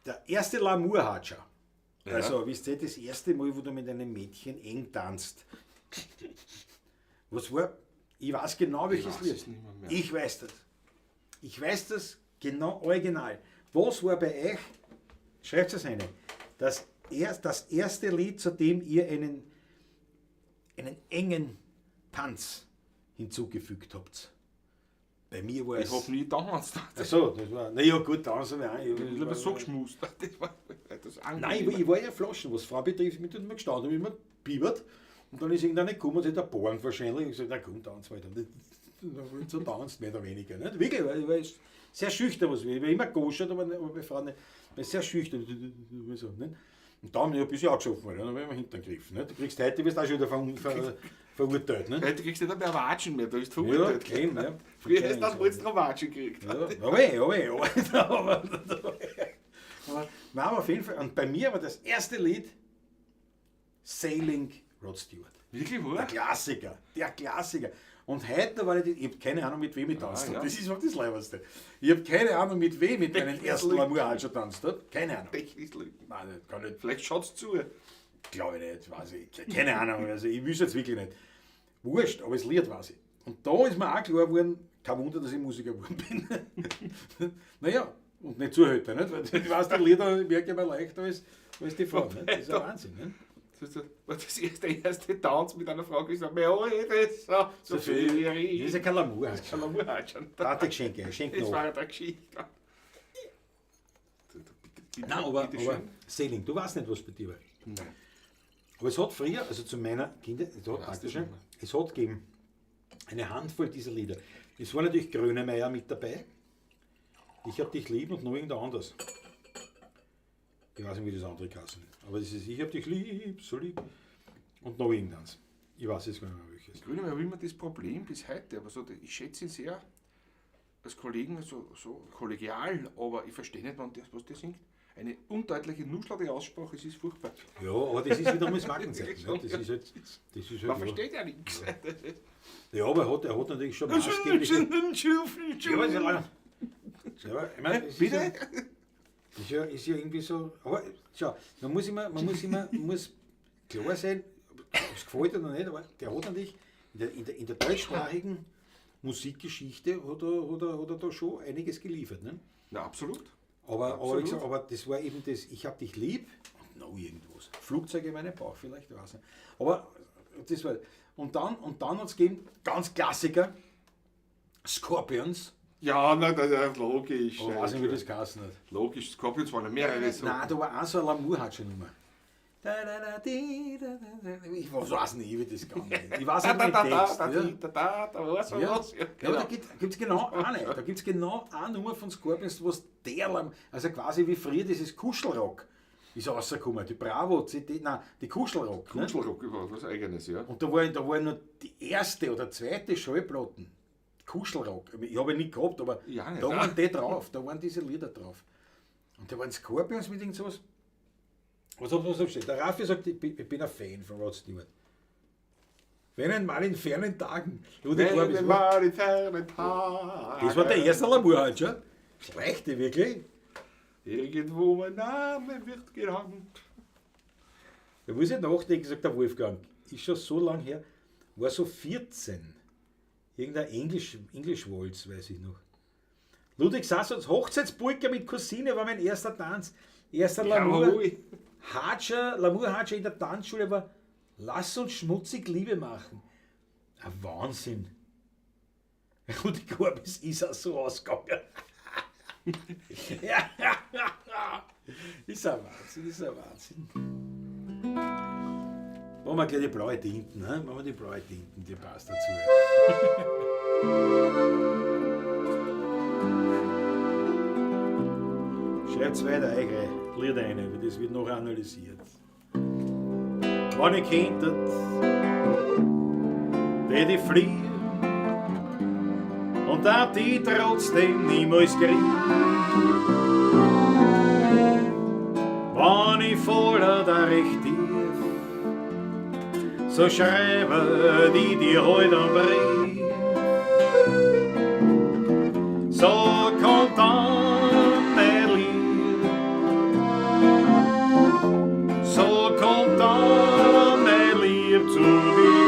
Der erste Lamour-Hatscher. Ja. Also, wisst ihr, das erste Mal, wo du mit einem Mädchen eng tanzt. Was war? Ich weiß genau, welches weiß Lied. es nicht mehr. Ich weiß das. Ich weiß das genau original. Was war bei euch? Schreibt es rein. Das, das erste Lied, zu dem ihr einen engen Tanz hinzugefügt habt. Bei mir war Ich es. hab nie getanzt. Ach so, das war. Naja, gut, tanzen wir auch. Ich habe so geschmust. Das war das Nein, ich war ja Flaschen, was Frau betrifft, mit dem gestanden, hab immer gebiebert. Und dann ist irgendeiner gekommen und hat der Born wahrscheinlich. Und gesagt, na komm, tanz weiter. Und dann so tanzt, mehr oder weniger. Nicht? Wirklich, weil ich war sehr schüchtern, was ich war immer gegoschert, aber bei Frauen nicht. Ich war sehr schüchtern. So, nicht? Und dann habe ich ein bisschen angesoffen, weil dann habe ich mir hinten gegriffen. Nicht? Du kriegst heute, wirst du auch schon wieder verurteilt. Nicht? Heute kriegst du nicht mehr Watschen mehr, da bist du verurteilt. Ja, eben, ja. Früher hast du dann wohl drauf Watschen gekriegt. Ja, aber, aber, nein, aber auf jeden Fall. Und bei mir war das erste Lied Sailing Rod Stewart. Wirklich Der wahr? Klassiker, der Klassiker. Und heute war ich habe keine Ahnung, mit wem ich tanzt habe. ja. Das ist überhaupt das Leiberste. Ich habe keine Ahnung, mit wem ich meinen ersten Lamour schon tanzt habe. Keine Ahnung. Nein, das kann nicht. Vielleicht schaut's zu. Glaube ich nicht, weiß ich. Keine Ahnung, also ich wüsste jetzt wirklich nicht. Wurscht, aber das Lied weiß ich. Und da ist mir auch klar geworden, kein Wunder, dass ich Musiker geworden bin. Naja, und nicht Zuhälter, nicht? Weil ich weiß, die Lieder merke ich mir leichter als die Frau. Nicht? Das ist ja Wahnsinn. Nicht? Das ist der erste Tanz mit einer Frau gewesen. Mir alles so, so viel. Das ist ja kein Lamour. Das ist kein Lamour heute schon. Warte, Geschenke, Geschenk Das noch. war ja der Geschichte. Bitte, bitte, Nein, aber Sailing, du weißt nicht, was bei dir war. Nein. Aber es hat früher, also zu meiner Kinder, es hat, das praktisch, es hat gegeben eine Handvoll dieser Lieder. Es war natürlich Grönemeyer mit dabei. Ich hab dich lieb und noch irgendein anderes. Ich weiß nicht, wie das andere kassen. Aber das ist Ich hab dich lieb, so lieb. Und noch irgendeins. Ich weiß jetzt gar nicht mehr welches. Grönemeyer habe immer das Problem bis heute, aber so, ich schätze ihn sehr als Kollegen, so, so kollegial, aber ich verstehe nicht, wann das, was der singt. Eine undeutliche, nuschlerte Aussprache, es ist furchtbar. Ja, aber das ist wiederum das Markenzeichen. Ne? Das ist halt, das ist halt, Man ja. versteht ja nichts. Ja, aber er hat natürlich schon maßgebliche... Ja, aber ist ja lang. Ja, aber, ich meine, es ist Bitte? Ja, ist ja irgendwie so. Aber schau, man muss immer, man muss klar sein, ob es gefällt oder nicht, aber der hat natürlich in der deutschsprachigen Musikgeschichte hat er da schon einiges geliefert. Ne? Na, absolut. Aber, Absolut. ich sag, aber das war eben das, ich hab dich lieb und noch irgendwas. Flugzeuge in meinem Bauch vielleicht, ich weiß nicht. Aber das war. Und dann hat es gegeben, ganz Klassiker, Scorpions. Ja, na, das ist ja logisch. Aber ich weiß nicht, wie das geheißen hat. Logisch, Scorpions waren ja mehrere. So. Nein, da war auch so eine Lamour-Hatsche-Nummer. Da, da, da, di, da, da, da. Ich weiß nicht, wie das gegangen ist. Ich weiß Da, nicht da, den da, Text. da, ja. da, da, da war so Ja. was. Ja, Ja, genau. aber da gibt es genau eine. Da gibt es genau eine Nummer von Scorpions, was der, also quasi wie früher dieses Kuschelrock ist rausgekommen. Die Bravo, CD, nein, die Kuschelrock. Ne? Kuschelrock war was Eigenes, ja. Und da war nur die erste oder zweite Schallplatten. Kuschelrock. Ich habe ihn nicht gehabt, aber Ja, nicht. da waren die drauf, da waren diese Lieder drauf. Und da waren Scorpions mit irgend sowas. Was hat was steht? Der Raffi sagt, ich bin ein Fan von Rod Stewart. Wenn einmal in fernen Tagen. Rudi Wenn Korbis, wir mal in fernen Tagen. das war der erste Lamour halt schon. Schlechte, wirklich. Irgendwo mein Name wird genannt. Da muss ich nachdenken, sagt der Wolfgang. Ist schon so lang her. War so 14. Irgendein English Waltz, weiß ich noch. Ludwig Sassons Hochzeitspolka mit Cousine war mein erster Tanz. Erster Lamour. Jawohl. Hatscher, Lamour Hatscher in der Tanzschule war Lass uns schmutzig Liebe machen. Ein Wahnsinn. Und ich glaube, es ist auch so ausgegangen. Ja, ist ein Wahnsinn, ist ein Wahnsinn. Machen wir gleich die blaue Tinten, ne? Machen wir die blaue Tinten, die passt dazu. Schreibt weiter eure Lieder rein, weil das wird noch analysiert. Wenn ich könntet, wär ich fliehen und da die trotzdem niemals kriegen. Wenn ich voller da recht tief, so schreibe die dir heut einen Brief. So kommt dann mein Lied, so kommt dann mein Lieb zu dir.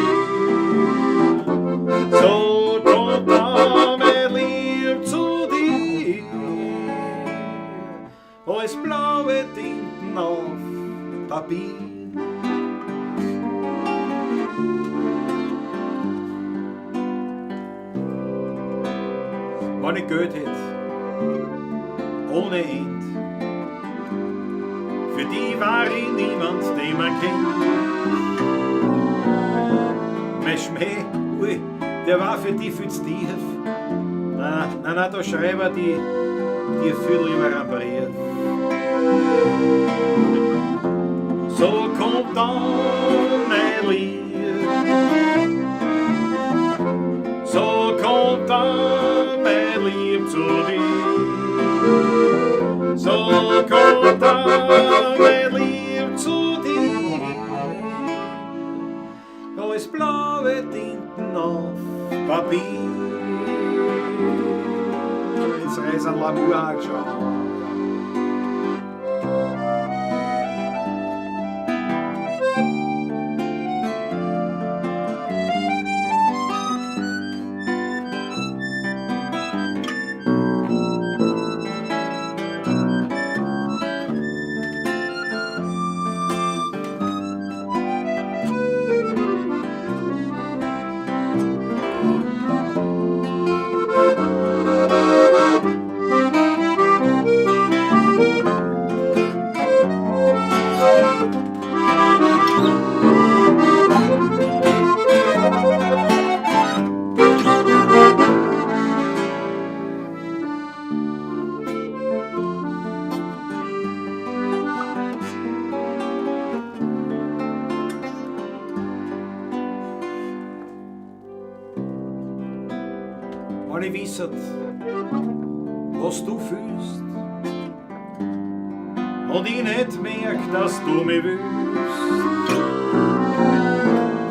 So kommt dann mein Lieb zu dir, als blaue Tinten auf Papier. Wenn ich Geld hätt, ohne End, für die war ich niemand, den man kennt. Mein Schmäh, ui, der war für die viel zu tief. Nein, nein, nein, da schreiben die viel lieber einen Brief. So kommt dann mein Lied, so kommt dann mein Lieb zu dir. So kommt dann mein Lieb zu dir, als blaue Tinten auf Papier. Jetzt reiß ein Lamour angeschaut. Wenn ich wisset, was du fühlst und ich nicht merk, dass du mich willst,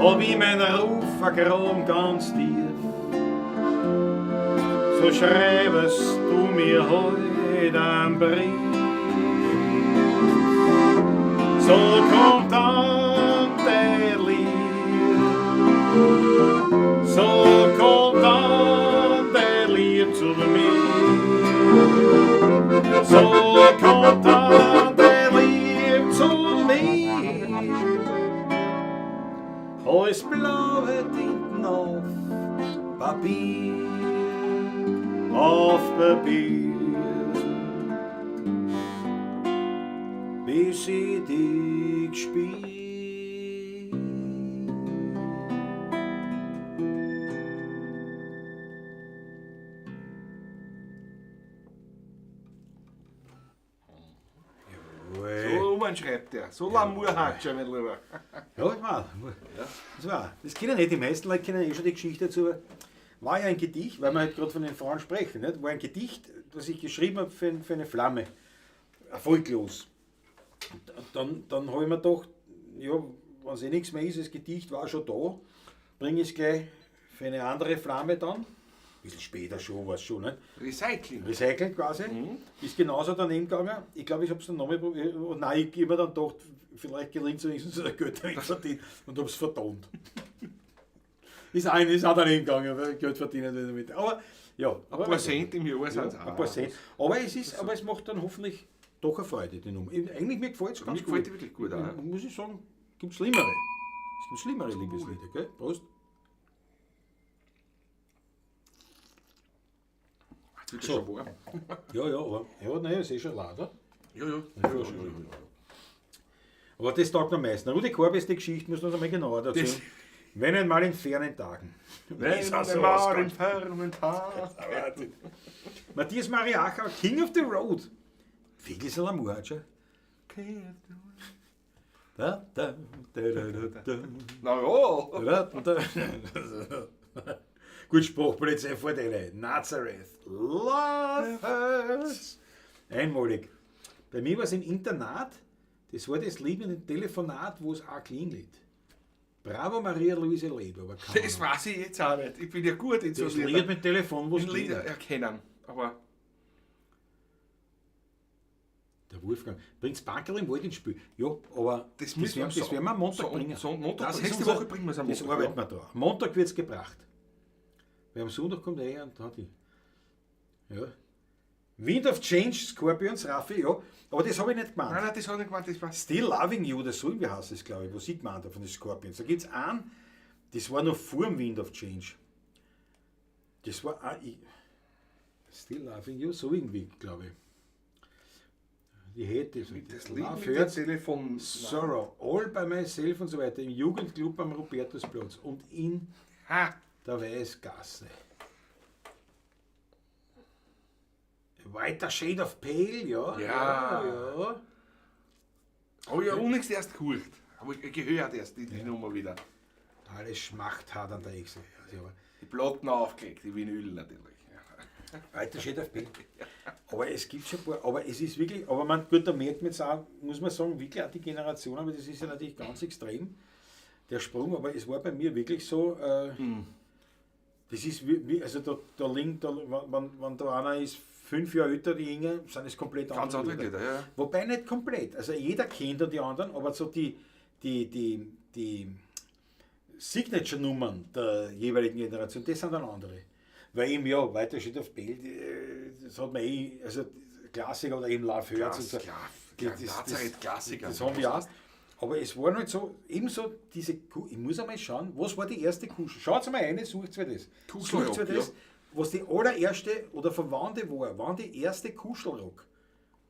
ob ich mein Ruf vergraben ganz tief, so schreibest du mir heut einen Brief. So kommt dann dein Lied, so kommt dann dein Lied zu mir. So kommt dann dein Lieb zu mir, als blaue Tinten auf Papier, auf Papier, bis ich dich spiel. Schreibt er. So Lamour hat schon, mein Lieber. Ja, ich meine, das war, das kennen nicht die meisten Leute, kennen eh schon die Geschichte dazu. War ja ein Gedicht, weil wir halt gerade von den Frauen sprechen, nicht? War ein Gedicht, das ich geschrieben habe für eine Flamme. Erfolglos. Und dann habe ich mir gedacht, ja, wenn es eh nichts mehr ist, das Gedicht war schon da, bringe ich es gleich für eine andere Flamme dann. Ein bisschen später schon, war es schon, nicht? Recycling. Recycling quasi. Mhm. Ist genauso daneben gegangen. Ich glaube, ich habe es dann nochmal probiert. Und nein, ich habe mir dann gedacht, vielleicht gelingt es wenigstens, dass ich Geld damit verdient und habe es vertont. Ist auch daneben gegangen, weil Geld verdienen damit. Aber ja. Ein paar Cent im Jahr sind es auch. Ein paar Cent. Aber es macht dann hoffentlich doch eine Freude, die Nummer. Eigentlich, mir gefällt es ganz gut. Mir gefällt die wirklich gut auch. Muss ich sagen, gibt es schlimmere. Es gibt schlimmere Liebeslieder, gell? Prost. Jetzt wird So. schon warm. Ja, ja, aber, ja, nein, ist eh schon leider. Ja, ja. Ja, schon. Aber das taugt am meisten. Rudi Korbis, die Geschichte müssen wir uns einmal genauer erzählen. Das- Wenn einmal in fernen Tagen. Wenn Ist auch so einmal ausgegangen. in fernen Tagen. Matthias Mariacher, King of the Road. Wirklich so ein Murhatscher. Da, da, da, da, da, da. Na ja. Da, da. Gut, Sprachpolizei Vorteile. Nazareth. Love hurts. Einmalig. Bei mir war es im Internat, das war das Lied mit dem Telefonat, wo es auch klingelt. Bravo Maria Luise Leb, aber keine Das Ahnung. weiß ich jetzt auch nicht. Ich bin ja gut in so Das Lied mit Telefon, wo es in Lieder klingelt. erkennen. Aber Der Wolfgang. Bringt's Bankerl im Wald ins Spiel. Ja, aber Das müssen wir werden, das so- werden wir am Montag so- bringen. so- Montag- Das ist nächste unser- Woche bringen wir's am Das Montag, arbeiten wir da. Am Montag wird's gebracht. Weil am Sonntag kommt er her und hat die. Ja. Wind of Change, Scorpions, Raffi, ja. Aber das habe ich nicht gemeint. nein, nein, das hat ich gemeint, das war. Still Loving You, das so irgendwie heißt es, glaube ich, was ich gemeint habe von den Scorpions. Da gibt es einen, das war noch vor dem Wind of Change. Das war auch, ich, Still Loving You, so irgendwie, glaube ich. Die hätte das, Das Lied Love mit dem Hurts, Telefon. Sorrow, All by Myself und so weiter, im Jugendclub am Robertusplatz und in Ha! der Weißgasse. Whiter Shade of Pale, ja. Ja. Ja, ja. Habe ich ja unlängst erst gehört. Habe ich gehört erst die Nummer wieder. Alles Schmacht hat an der Echse. Also, aber Die Platten aufgelegt, die Vinyl natürlich. Weiter steht auf Bild. Aber es gibt schon ein paar, aber es ist wirklich, aber man, gut, da merkt man jetzt auch, muss man sagen, wirklich auch die Generation, aber das ist ja natürlich ganz extrem, der Sprung, aber es war bei mir wirklich so, das ist wie, also da liegt, da, wenn da einer ist, 5 Jahre älter, die Jünger, sind es komplett Ganz andere Lieder, ja. Wobei nicht komplett, also jeder kennt ja die anderen, aber so die Signature-Nummern der jeweiligen Generation, das sind dann andere. Weil eben, ja, weiter steht auf Bild, das hat man eh, also Klassiker oder eben Love Hurts und so. Klar, Die- klar, Nazareth Klassiker. Das haben wir auch. Aber es waren halt so, ebenso diese, ich muss einmal schauen, was war die erste Kuschel? Schaut mal rein, sucht mir das. Kuschelrock, Sucht mir das, was die allererste oder von wann die war, wann die erste Kuschelrock.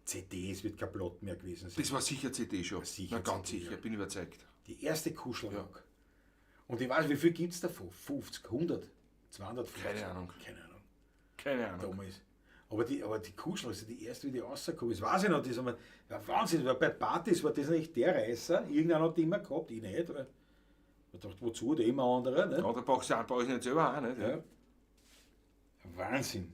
CD, es wird kein Plot mehr gewesen sein. Das war sicher CD schon. Sicher Na, ganz CD, sicher, ja. bin überzeugt. Die erste Kuschelrock. Und ich weiß, wie viel gibt es davon? 50, 100, 250? Keine Ahnung. Keine Ahnung. Keine Ahnung. Damals. Aber die Kuschel, also die erste, wie die rausgekommen ist, weiß ich noch, das haben wir, ja, Wahnsinn, weil bei Partys war das nicht der Reißer, irgendeiner hat die immer gehabt, ich nicht, weil ich dachte, wozu, der immer andere, ne? Ja, da brauchst du brauch ich nicht selber auch, nicht? Ja. Wahnsinn.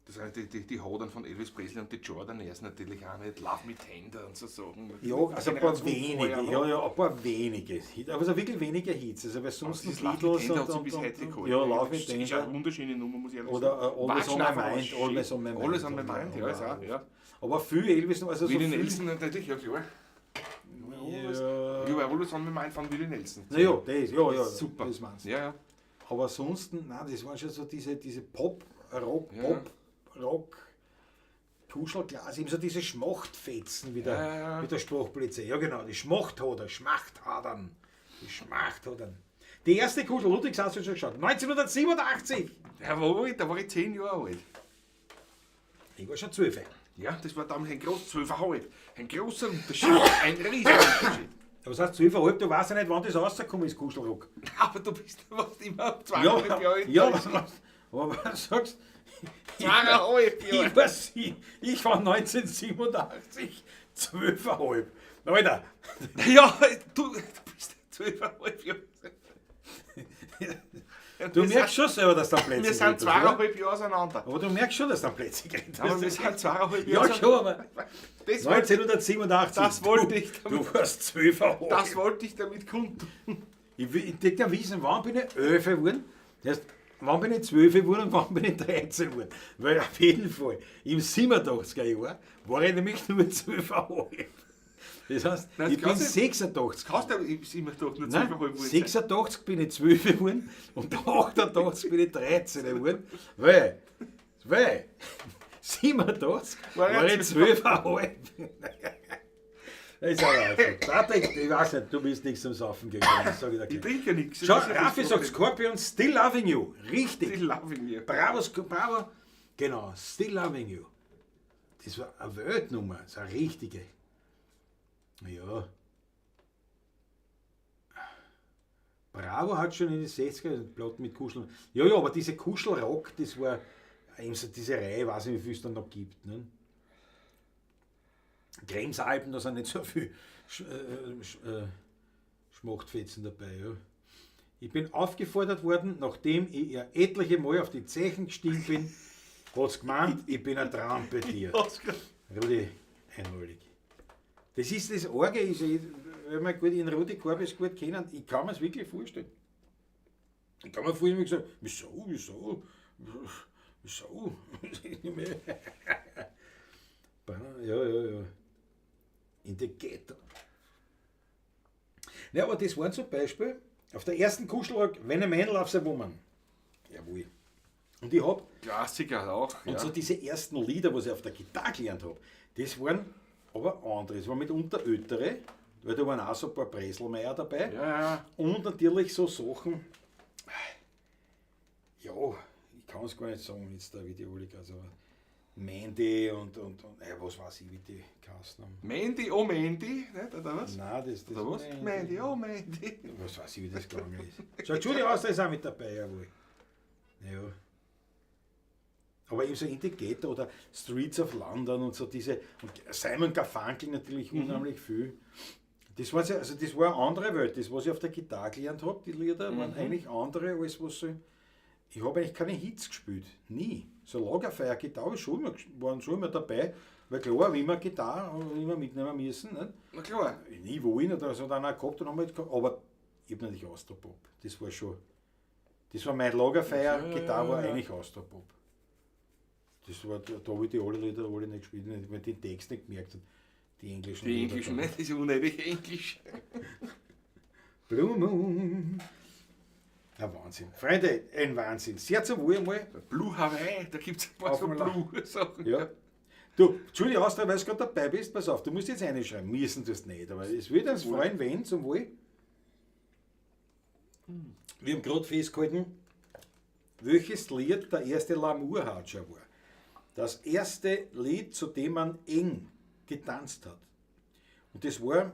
Das sind die Hodern von Elvis Presley und die Jordanaires natürlich auch nicht. Love Me Tender und so Sachen. Ja, also ein paar Generation wenige, vorher noch. ja, ja, ein paar wenige. Aber so wirklich wenige Hits, also weil sonst Das die Love Me Beatles Tender hat und, sich bis und, heute und, gehalten. ja, Love Me Das ist eine Tender. wunderschöne Nummer, muss ich ehrlich Oder sagen. Always on My Watch Now, Mind, Always on My Mind. Always on My Mind, ja, ist auch, ja. Aber viel Elvis, also so Willie viel. Nelson natürlich, ja klar. Ja. Ja, Always on My Mind von Willie Nelson. Naja, das, ja, ja. Super. Das meinst du. Ja, ja. Aber ansonsten, nein, das waren schon so diese Pop, Rock, Ja. Pop, Rock, Kuschelglas, eben so diese Schmachtfetzen, wie der, Ja, ja, ja. wie der Sprachpolizei. Ja, genau, die Schmachthader, Schmachthadern. Die Schmachthadern. Die erste Kuschel, Ludwig hast du schon geschaut, 1987. Jawohl, da war ich 10 Jahre alt. Ich war schon 12. Ja, das war damals ein großer, 12,5. Ein großer Unterschied, ein riesiger Unterschied. Aber was heißt 12,5? Du weißt ja nicht, wann das rausgekommen ist, Kuschelrock. Aber du bist warst immer Ja, 2,5 Jahre alt. ja, aber was sagst du? 2,5 Jahre. Ich war, ich war 1987 12,5. Alter, Ja, du bist 12,5 Jahre. du merkst schon selber, dass du am Plätzchen Wir sind geredet hast, oder? 2,5 Jahre auseinander. Aber du merkst schon, dass du am Plätzchen geredet Aber wir hast. sind 2,5 Ja, Jahre schon, aber Das wollte, 1987. Das wollte ich damit- Du warst 12,5. das wollte ich damit kundtun. Ich hätte ja wissen, wann bin ich 11 geworden. Das heißt, wann bin ich 12 geworden und wann bin ich 13 geworden. Weil auf jeden Fall, im 87er Jahr war ich nämlich nur 12,5. Das heißt, Nein, ich das bin kannst du- 86. Kannst du ich immer doch nur Nein, 12,5 geworden sein. 86 bin ich 12 geworden und 88 bin ich 13 geworden, weil 87 War war er ich 12,5. Das ist aber einfach. Patrick, ich weiß nicht, du bist nichts zum Saufen gegangen, das sag ich dir Ich gleich. trinke ja nichts. Schau, Das ist ja das Raffi sagt Problem. Scorpion, still loving you. Richtig. Still loving you. Bravo, bravo. Genau, Still Loving You. Das war eine Weltnummer, so eine richtige. Ja. Bravo hat schon in den 60er Platten mit Kuscheln. Ja, ja, aber diese Kuschelrock, das war eben so diese Reihe, weiß ich nicht, wie viel es dann noch gibt. Ne? Kremsalpen, da sind nicht so viel Schmachtfetzen dabei. Ja. Ich bin aufgefordert worden, nachdem ich ihr etliche Mal auf die Zechen gestiegen bin, hat's gemeint, ich bin ein Trampetier. Rudi, einmalig. Das ist das Arge, ist, wenn man gut in Rudi Korbes gut kennen, ich kann mir's wirklich vorstellen. Ich kann mir vorher immer gesagt, wieso, wieso, wieso? Ja, ja, ja. In the Ghetto. Ja, aber das waren zum Beispiel auf der ersten Kuschelrock, When a Man Loves a Woman. Jawohl. Und ich hab Klassiker auch. Und ja. so diese ersten Lieder, was ich auf der Gitarre gelernt hab, das waren aber andere. Das waren mitunter ältere, weil da waren auch so ein paar Breselmeier dabei. Ja, ja. Und natürlich so Sachen, ja, ich kann es gar nicht sagen, jetzt da wie die alle, also Mandy und ja, was weiß ich, wie die geheißen haben. Mandy, oh Mandy, nicht, oder was? Nein, das Oder was? Mandy, oh Mandy. Was weiß ich, wie das gegangen ist. Schau, Judy Austria ist auch mit dabei, jawohl. Ja. Aber eben so In the Ghetto oder Streets of London und so diese, und Simon Garfunkel natürlich unheimlich viel. Das war, also das war eine andere Welt. Das, was ich auf der Gitarre gelernt hab, die Lieder, waren eigentlich andere, als was sie. Ich hab eigentlich keine Hits gespielt. Nie. So Lagerfeuer-Gitarre schon immer, waren schon immer dabei, weil klar, wie immer Gitarre immer mitnehmen müssen. Nicht? Na klar. Nie wollen oder so dann auch gehabt, dann haben wir halt gehabt, aber ich hab natürlich Austropop. Das war schon. Das war mein Lagerfeuer, Ja, ja, Gitarre war ja, ja. eigentlich Austropop. Das war, da habe ich die alle Lieder alle nicht gespielt, weil ich den Text nicht gemerkt habe. Die englischen Die Lieder englischen, da. nicht? Das ist unnötig Englisch. Blue Moon. Ein Wahnsinn. Freunde, ein Wahnsinn. Sehr zum Wohl einmal. Blue Hawaii, da gibt es ein paar Auf so dem La- Blue-Sachen. Ja. Du, Entschuldigung, Austria, weil du gerade dabei bist, pass auf, du musst jetzt reinschreiben. Müssen das nicht, aber es würde uns freuen, wenn, zum Wohl. Wir haben gerade festgehalten, welches Lied der erste Lamour-Hatscher war. Das erste Lied, zu dem man eng getanzt hat. Und das war,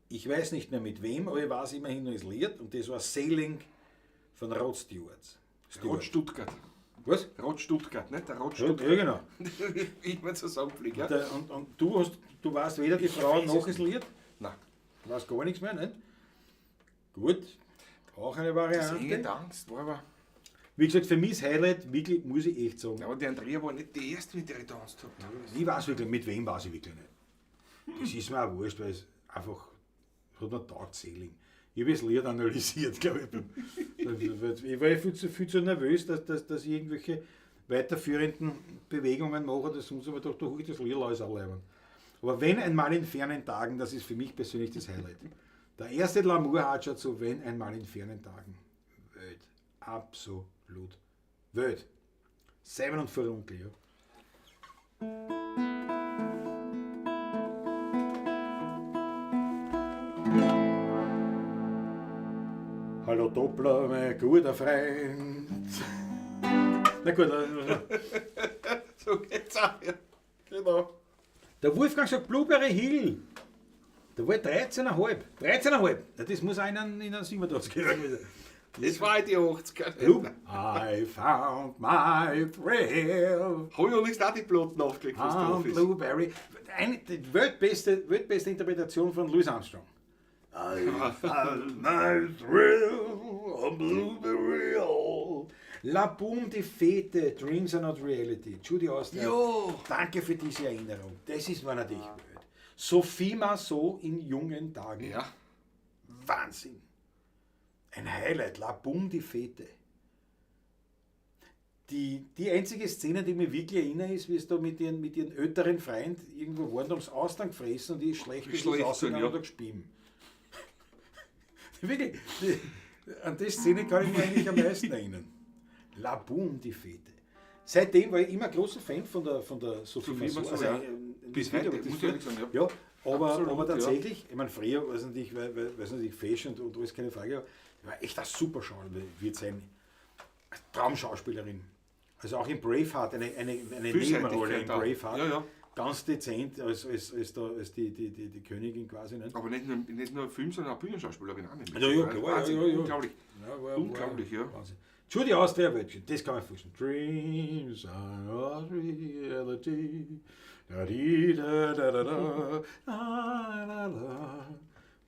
ich weiß nicht mehr mit wem, aber ich weiß immerhin noch das Lied, und das war Sailing von Rod Stewart. Stewart. Rod Stuttgart. Was? Rod Stuttgart, nicht? Der Rod Ja, Stuttgart. ja, genau. Ich mir zusammenfliege, ja? Der, und du, hast, du weißt weder die Ich Frau weiß noch es das Lied? Nein. Du weißt gar nichts mehr, nicht? Gut, auch eine Das enge Variante. Tanz war aber. Wie gesagt, für mich das Highlight, wirklich, muss ich echt sagen. Ja, aber die Andrea war nicht die erste, mit der ich getanzt habe. Ich weiß wirklich, mit wem weiß ich wirklich nicht. Das ist mir auch wurscht, weil es einfach, hat mir taugt Sailing. Ich habe das Lied analysiert, glaube ich. Ich war ja viel zu nervös, dass ich irgendwelche weiterführenden Bewegungen mache oder sonst, aber doch, da hole ich das Lied alles allein. Aber wenn einmal in fernen Tagen, das ist für mich persönlich das Highlight. Der erste Lamour-Hatscher zu Wenn einmal in fernen Tagen. Welt. Absolut. Welt. Simon und Furunkel, ja. Hallo Doppler, mein guter Freund. Na gut, So geht's auch, ja. Genau. Der Wolfgang sagt Blueberry Hill. Da war ich 13,5. 13,5. Na, das muss einer in einen 87 gewesen sein. Das war in die 80er. Blue. I found my thrill. Hab ich allerdings auch die Platten aufgelegt, was On drauf ist. Blueberry. Die weltbeste Interpretation von Louis Armstrong. I found my thrill on Blueberry Hill. La Boum die Fete, Dreams are not reality. Judy Austria. Jo. Danke für diese Erinnerung. Das ist war natürlich blöd. Sophie Marceau in jungen Tagen. Ja. Wahnsinn. Ein Highlight, La Boum die Fete. Die einzige Szene, die mich wirklich erinnere, ist, wie es da mit ihren älteren Freund irgendwo waren, da haben sie Austern gefressen und die ist schlecht, Wie schlecht ausgegangen sind, ja. und hat gespieben. Wirklich, an die Szene kann ich mich eigentlich am meisten erinnern. La Boum, die Fete. Seitdem war ich immer großer Fan von der Sophie Sophie Marceau. Marceau, Also, ja. Bis Bis heute, heute, aber das muss ich war- ehrlich sagen, ja. Ja, Absolut, aber ja. tatsächlich, ich meine, früher war es natürlich, weil es natürlich Fashion und alles keine Frage, aber die war echt eine super Schauspielerin, wird sein Traumschauspielerin. Also auch in Braveheart, eine Nebenrolle in da. Braveheart. Ja, ja. Ganz dezent als die Königin quasi. Nicht? Aber nicht nur Film, sondern auch Bühnenschauspielerin auch. Ja, ja, klar, ja, ja. Unglaublich. Ja, unglaublich, ja. Wahnsinn. Judy Austria, das kann man vorstellen. Dreams are reality. Da, di, da, da, da, da, da, da, da.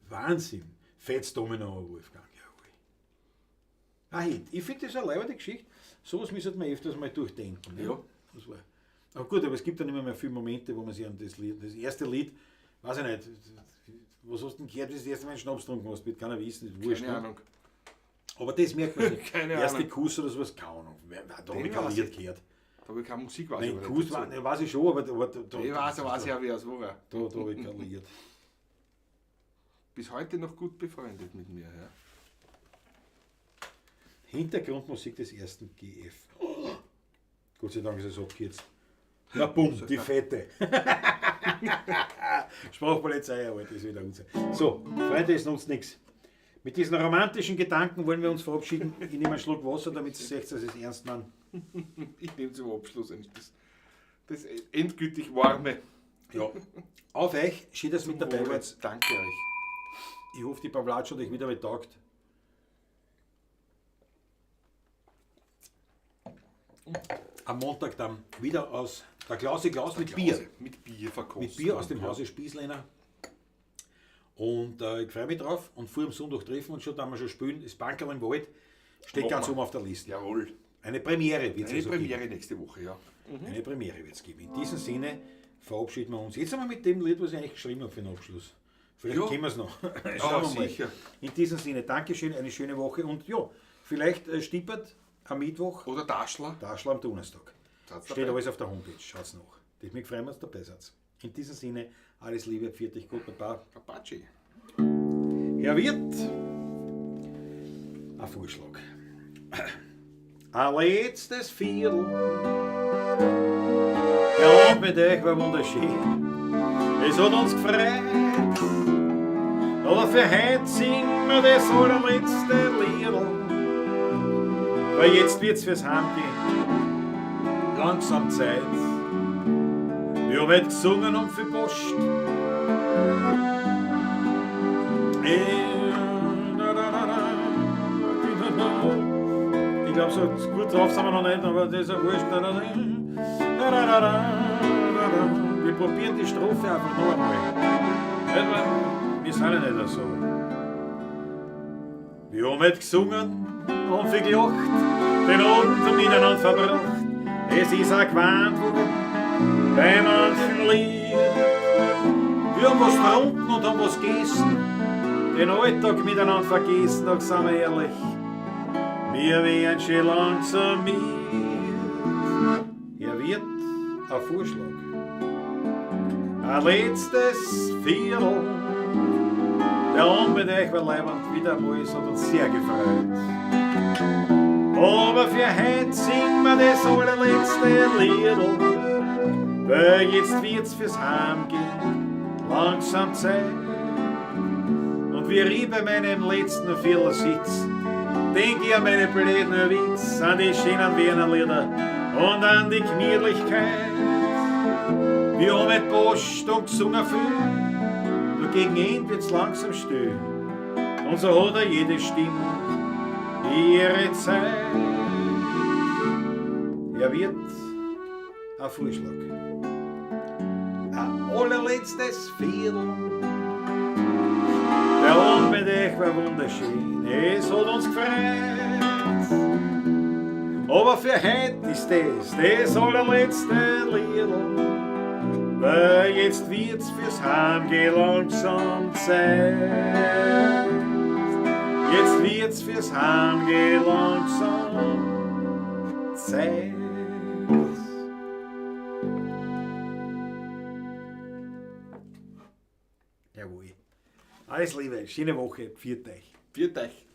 Wahnsinn. Fats Domino, Wolfgang. Jawohl. Ah, ich finde das eine leibende Geschichte. Sowas müsste man öfters mal durchdenken. Ne? Ja. Das war. Aber gut, aber es gibt dann immer mehr viele Momente, wo man sich an das Lied, das erste Lied, weiß ich nicht, was hast du denn gehört, wie du das erste Mal einen Schnaps getrunken hast, wird keiner wissen, ist wurscht. Keine ne? Ahnung. Aber das merkt man sich. Keine Erste Ahnung. Kuss oder sowas, keine Ahnung. Da habe ich kein Lied gehört. Da habe ich keine Musik, weiß Nein, ich Kuss war, ne, weiß ich schon, aber da ich weiß ja, wer es war. Da habe ich kein Lied. Bis heute noch gut befreundet mit mir, ja. Hintergrundmusik des ersten GF. Oh, Gott sei Dank ist es abgekürzt. Na bumm, die Fette. Sprachpolizei, aber das ist wieder unser. So, Freunde, es nutzt nichts. Mit diesen romantischen Gedanken wollen wir uns verabschieden. Ich nehme einen Schluck Wasser, damit Sie seht, dass ich es ernst meine. Ich nehme zum Abschluss das endgültig Warme. Ja. Auf euch, schön, dass ihr mit dabei wart. Danke euch. Ich hoffe, die Pavlatsch hat euch wieder getaugt. Am Montag dann wieder aus der Klause Klaus mit Bier. Mit Bier verkostet. Mit Bier aus dem Hause Spießlehner. Und ich freue mich drauf. Und früh am Sonntag treffen wir uns schon, da haben wir schon spielen. Das Bankerl im Wald steht ganz oben auf der Liste. Jawohl. Eine Premiere wird es Eine also Premiere geben. nächste Woche, ja. Mhm. Eine Premiere wird es geben. In diesem Sinne verabschieden wir uns. Jetzt einmal mit dem Lied, was ich eigentlich geschrieben habe für den Abschluss. Vielleicht ja. kennen wir es noch. Schauen wir mal. Sicher. In diesem Sinne, Dankeschön, eine schöne Woche. Und ja, vielleicht stippert am Mittwoch. Oder Daschler. Daschler am Donnerstag. Seid's Steht dabei. alles auf der Homepage. Schaut's nach. Das mich freuen, wenn ihr dabei seid. In diesem Sinne, alles Liebe, pfiat euch, gut, Baba. Apache. Herr Wirt, ein Vorschlag. Ein letztes Viertel. Der Abend mit euch war wunderschön. Es hat uns gefreut. Aber für heute singen wir das allerletzte Liedl. Weil jetzt wird's fürs Heimgehen langsam Zeit. Wir haben heute gesungen und viel Post. Ich glaube, so gut drauf sind wir noch nicht, aber das ist ja wurscht. Wir probieren die Strophe einfach noch einmal. Wir sind ja nicht so. Wir haben heute gesungen und viel gelacht, den Abend miteinander verbracht. Es ist auch gewarnt worden bei manchen Lied. Wir haben was getrunken und haben was gegessen, den Alltag miteinander vergessen, doch sind wir ehrlich, wir wären schon langsam mit. Hier wird ein Vorschlag, ein letztes Viertel. Der Abend mit euch war leibend, wieder einmal, es hat uns sehr gefreut. Aber für heute singen wir das allerletzte Liedl, weil jetzt wird's fürs Heimgehen langsam Zeit. Und wie ich bei meinem letzten Viertel sitz, denk ich an meine blöden Witz, an die schönen Wiener Lieder und an die Gemütlichkeit. Wir haben mit Post und gesungen viel, nur gegen Ende wird's langsam still. Und so hat er jede Stimme ihre Zeit. Er wird ein Vorschlag. Ein allerletztes Viertel. Der Abend mit euch war wunderschön, es hat uns gefreut. Aber für heute ist das allerletzte Liedl, weil jetzt wird's fürs Heimgehen langsam Zeit. Jetzt wird's fürs Heimgehen langsam Zeit. Jawohl. Alles Liebe, schöne Woche, pfiat euch. Pfiat euch.